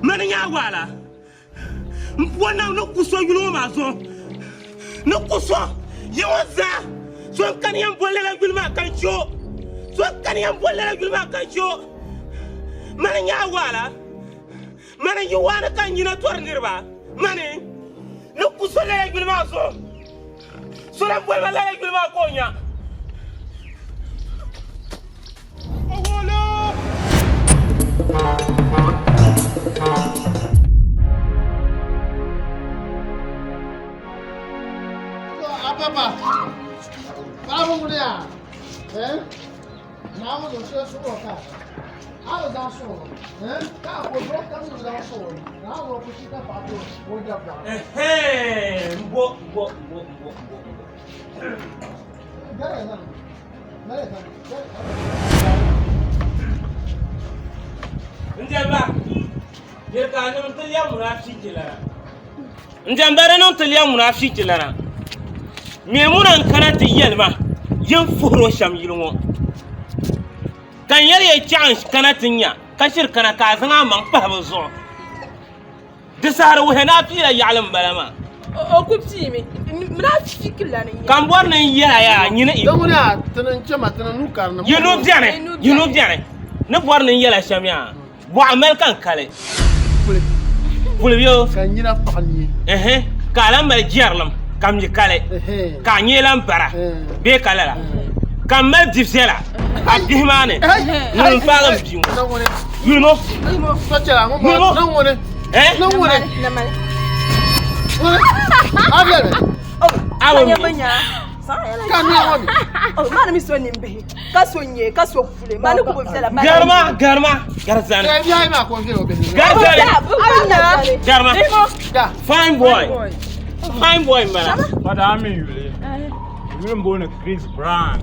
Mani nya waala. M bo na ni ku so yuli ŋɔ maa zuɣu. Ni ku so yi ŋɔ zaa. So n kani yɛn boli lala yuli maa ka n chɛ o. So n kani yɛn boli lala yuli maa ka n chɛ o. Mani nya waala. Mani yi waani ka n yina tɔri niriba. Mani ni ku so lala yuli maa zuɣu. So lan boli ma lala yuli maa ka o nya. Papa, paɣaba ŋuni yaa, eh? Naawuni zuɣu shɛli suɣulo ka a bi zaŋ suɣulo, eh? Ka a ko zuɣu kam mi bi zaŋ suɣulo, Naawuni o ku chi ka paɣa ku o dabiɛɣu. Ɛhɛn, mbo, mbo, mbo, mbo, mbo, mbo. N diɛmba, yɛli ka a niŋ ti lɛbi munaafichi lana. N diɛmba di niŋ ti lɛbi munaafichi lana. Maimuna n-kana ti yɛli ma yin fuhiri o shɛm yili ŋɔ. Ka n yɛli ya chaɣ n kana ti nya ka shiri kana ka a zaŋ a maŋ pahi bɛ zuɣu. Di saha di wuhiya ni a piila yaɣili m-bala maa. O ku piimi. Munafiki lana n-nyɛ. Ka m bɔri ni n yɛl a yaa nyini Di ŋuni a tini n-chɛ ma tini nuu karinim. Yino beni, yino beni. Ni bɔri ni n yɛl a shɛm yaa, bɔɣa mali ka n kali. Puli. Puli bɛ o. Ka n nyina paɣa nyee. Ɛhɛn, ka a lan mali jɛrilim ka mi kali, ka a nyee lan bara bee ka lala. Ka m mali bi viɛla a bihi maa ni, ŋuni m-paagi m bia ŋɔ. Yulimo. Yulimo. Eh? Awo mi. Mani mi so nimbihi ka so nyɛ ka so puli mani ku bi viɛla Garima garima garzani. Garzani. Garima. Fine boy. Fine boy m-bala. Fada a mi yuli. Yuli m-booni Chris Brown.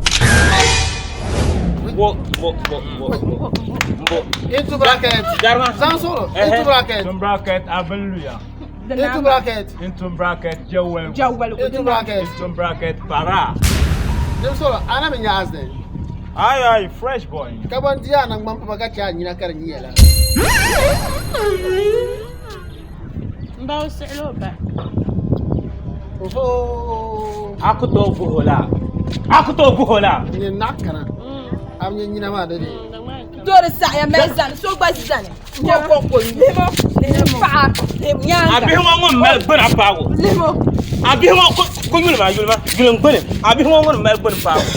Mbo mbo mbo mbo mbo. Into bracket. Garima. Zaŋ suɣulo. Into bracket. Into bracket Abinluya. Into bracket. Into bracket Jawel. Jawel. Into bracket. Into bracket Para. Dim suɣulo ana mi nyɛ azin. Ayi ayi fresh boy. Ka ban di a naŋgban pama ka chɛ a nyina ka di nyɛ la. N ba o siɣila o ba. A ku tooi guhi o la? A ku tooi guhi o la? N nyɛ naɣ kana. A bi nyɛ nyina maa dede. Doo di saɣiya mali zani so gba zani ko ko ko lihimo lihimo paɣa nyaanga. A bihi ŋɔ ŋun mali gbuna paagu. Lihimo. A bihi ŋɔ ku yulima yulima yuli gbuni a bihi ŋɔ ŋun mali gbuni paagu.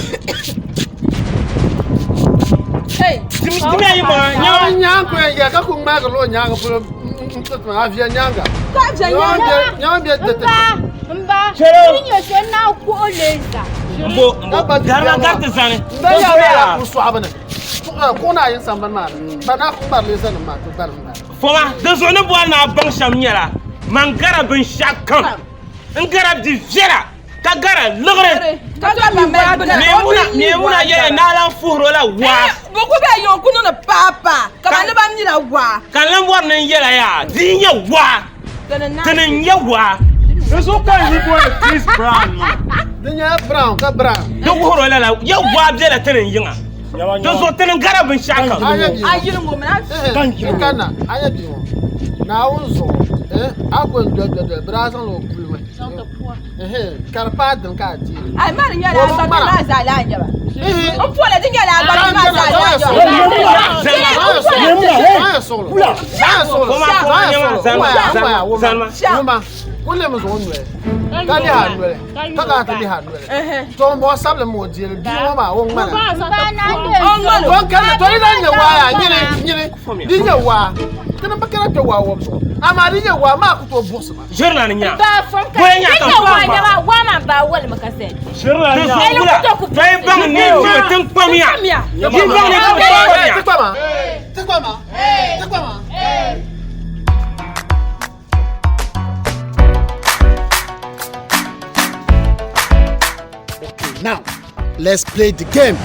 Timiya yi maŋa nyɛma. Nyaangu yɛn yɛ ka ku ŋmaagiri o nyaangi polo n tiriti ma a viɛ nyaanga. Ka viɛ nyaanga. Nyɛma bɛ diriti. N ba Chɛro. n nyɛ so naa ku o leeza. Mbo mbo garima gariti zani. N ba yaa bɛ ku sɔɣibu ni kuɣu naa yin sambani maa ni ba naa ku ŋmari leeza nim maa ti gbari n bala. Foma di zuɣu ni bɔri ni a baŋ shɛm nyɛla man gara binshɛɣu kam n gara di viɛla. ka gara liɣiri Maimuna yɛla ni a lan fuhiri o la waa. Bɛ ku be yiŋ ku niŋdi paapaa kaman ni ban mi la waa. Ka n lan bɔri ni n yɛla yaa, di yi nyɛ waa, dini n-nyɛ waa. Di zuɣu ka n yi booni Chris Brown maa. Di nyɛla Brown ka Brown. Di wuhiri o lala, ya waa bela ti ni yiŋa. Di zuɣu ti ni gara binshɛɣu kam. A yili ŋɔ mini a N kanna, a nyɛ bia ŋɔ, Naawuni zuɣu, a ku yɛn doli doli doli, bɛ daa zaŋla o puli mi. Ka di paai dini ka a deei. Ai ma di nyɛla a gba maa zaa lahi nyɛba. N pola di nyɛla a gba maa zaa lahi nyɛba. Ku lemi zuɣu noli ka lihi a noli ka kana ti lihi a noli to n bɔŋɔ sabili mi o deeli bia ŋɔ maa o ŋmana to n kanna to di lahi nyɛ waa yaa nyini nyini di nyɛ waa ti ni bi kana kpɛ waa wɔbu zuɣu amaa di nyɛ waa maa ku tooi buɣisi ma Ʒirila ni nya. Ba fom ka Bɔya nya ka Di nyɛ waa fom nyɛba waa maa ba walimi ka sɛ. Ʒirila nya. Wula to yi baŋ ni ti tin kpamiya. Yi baŋ ni ti kpamiya. Ti kpama. Ti kpama. Ti kpama. Okay, now let's play the game.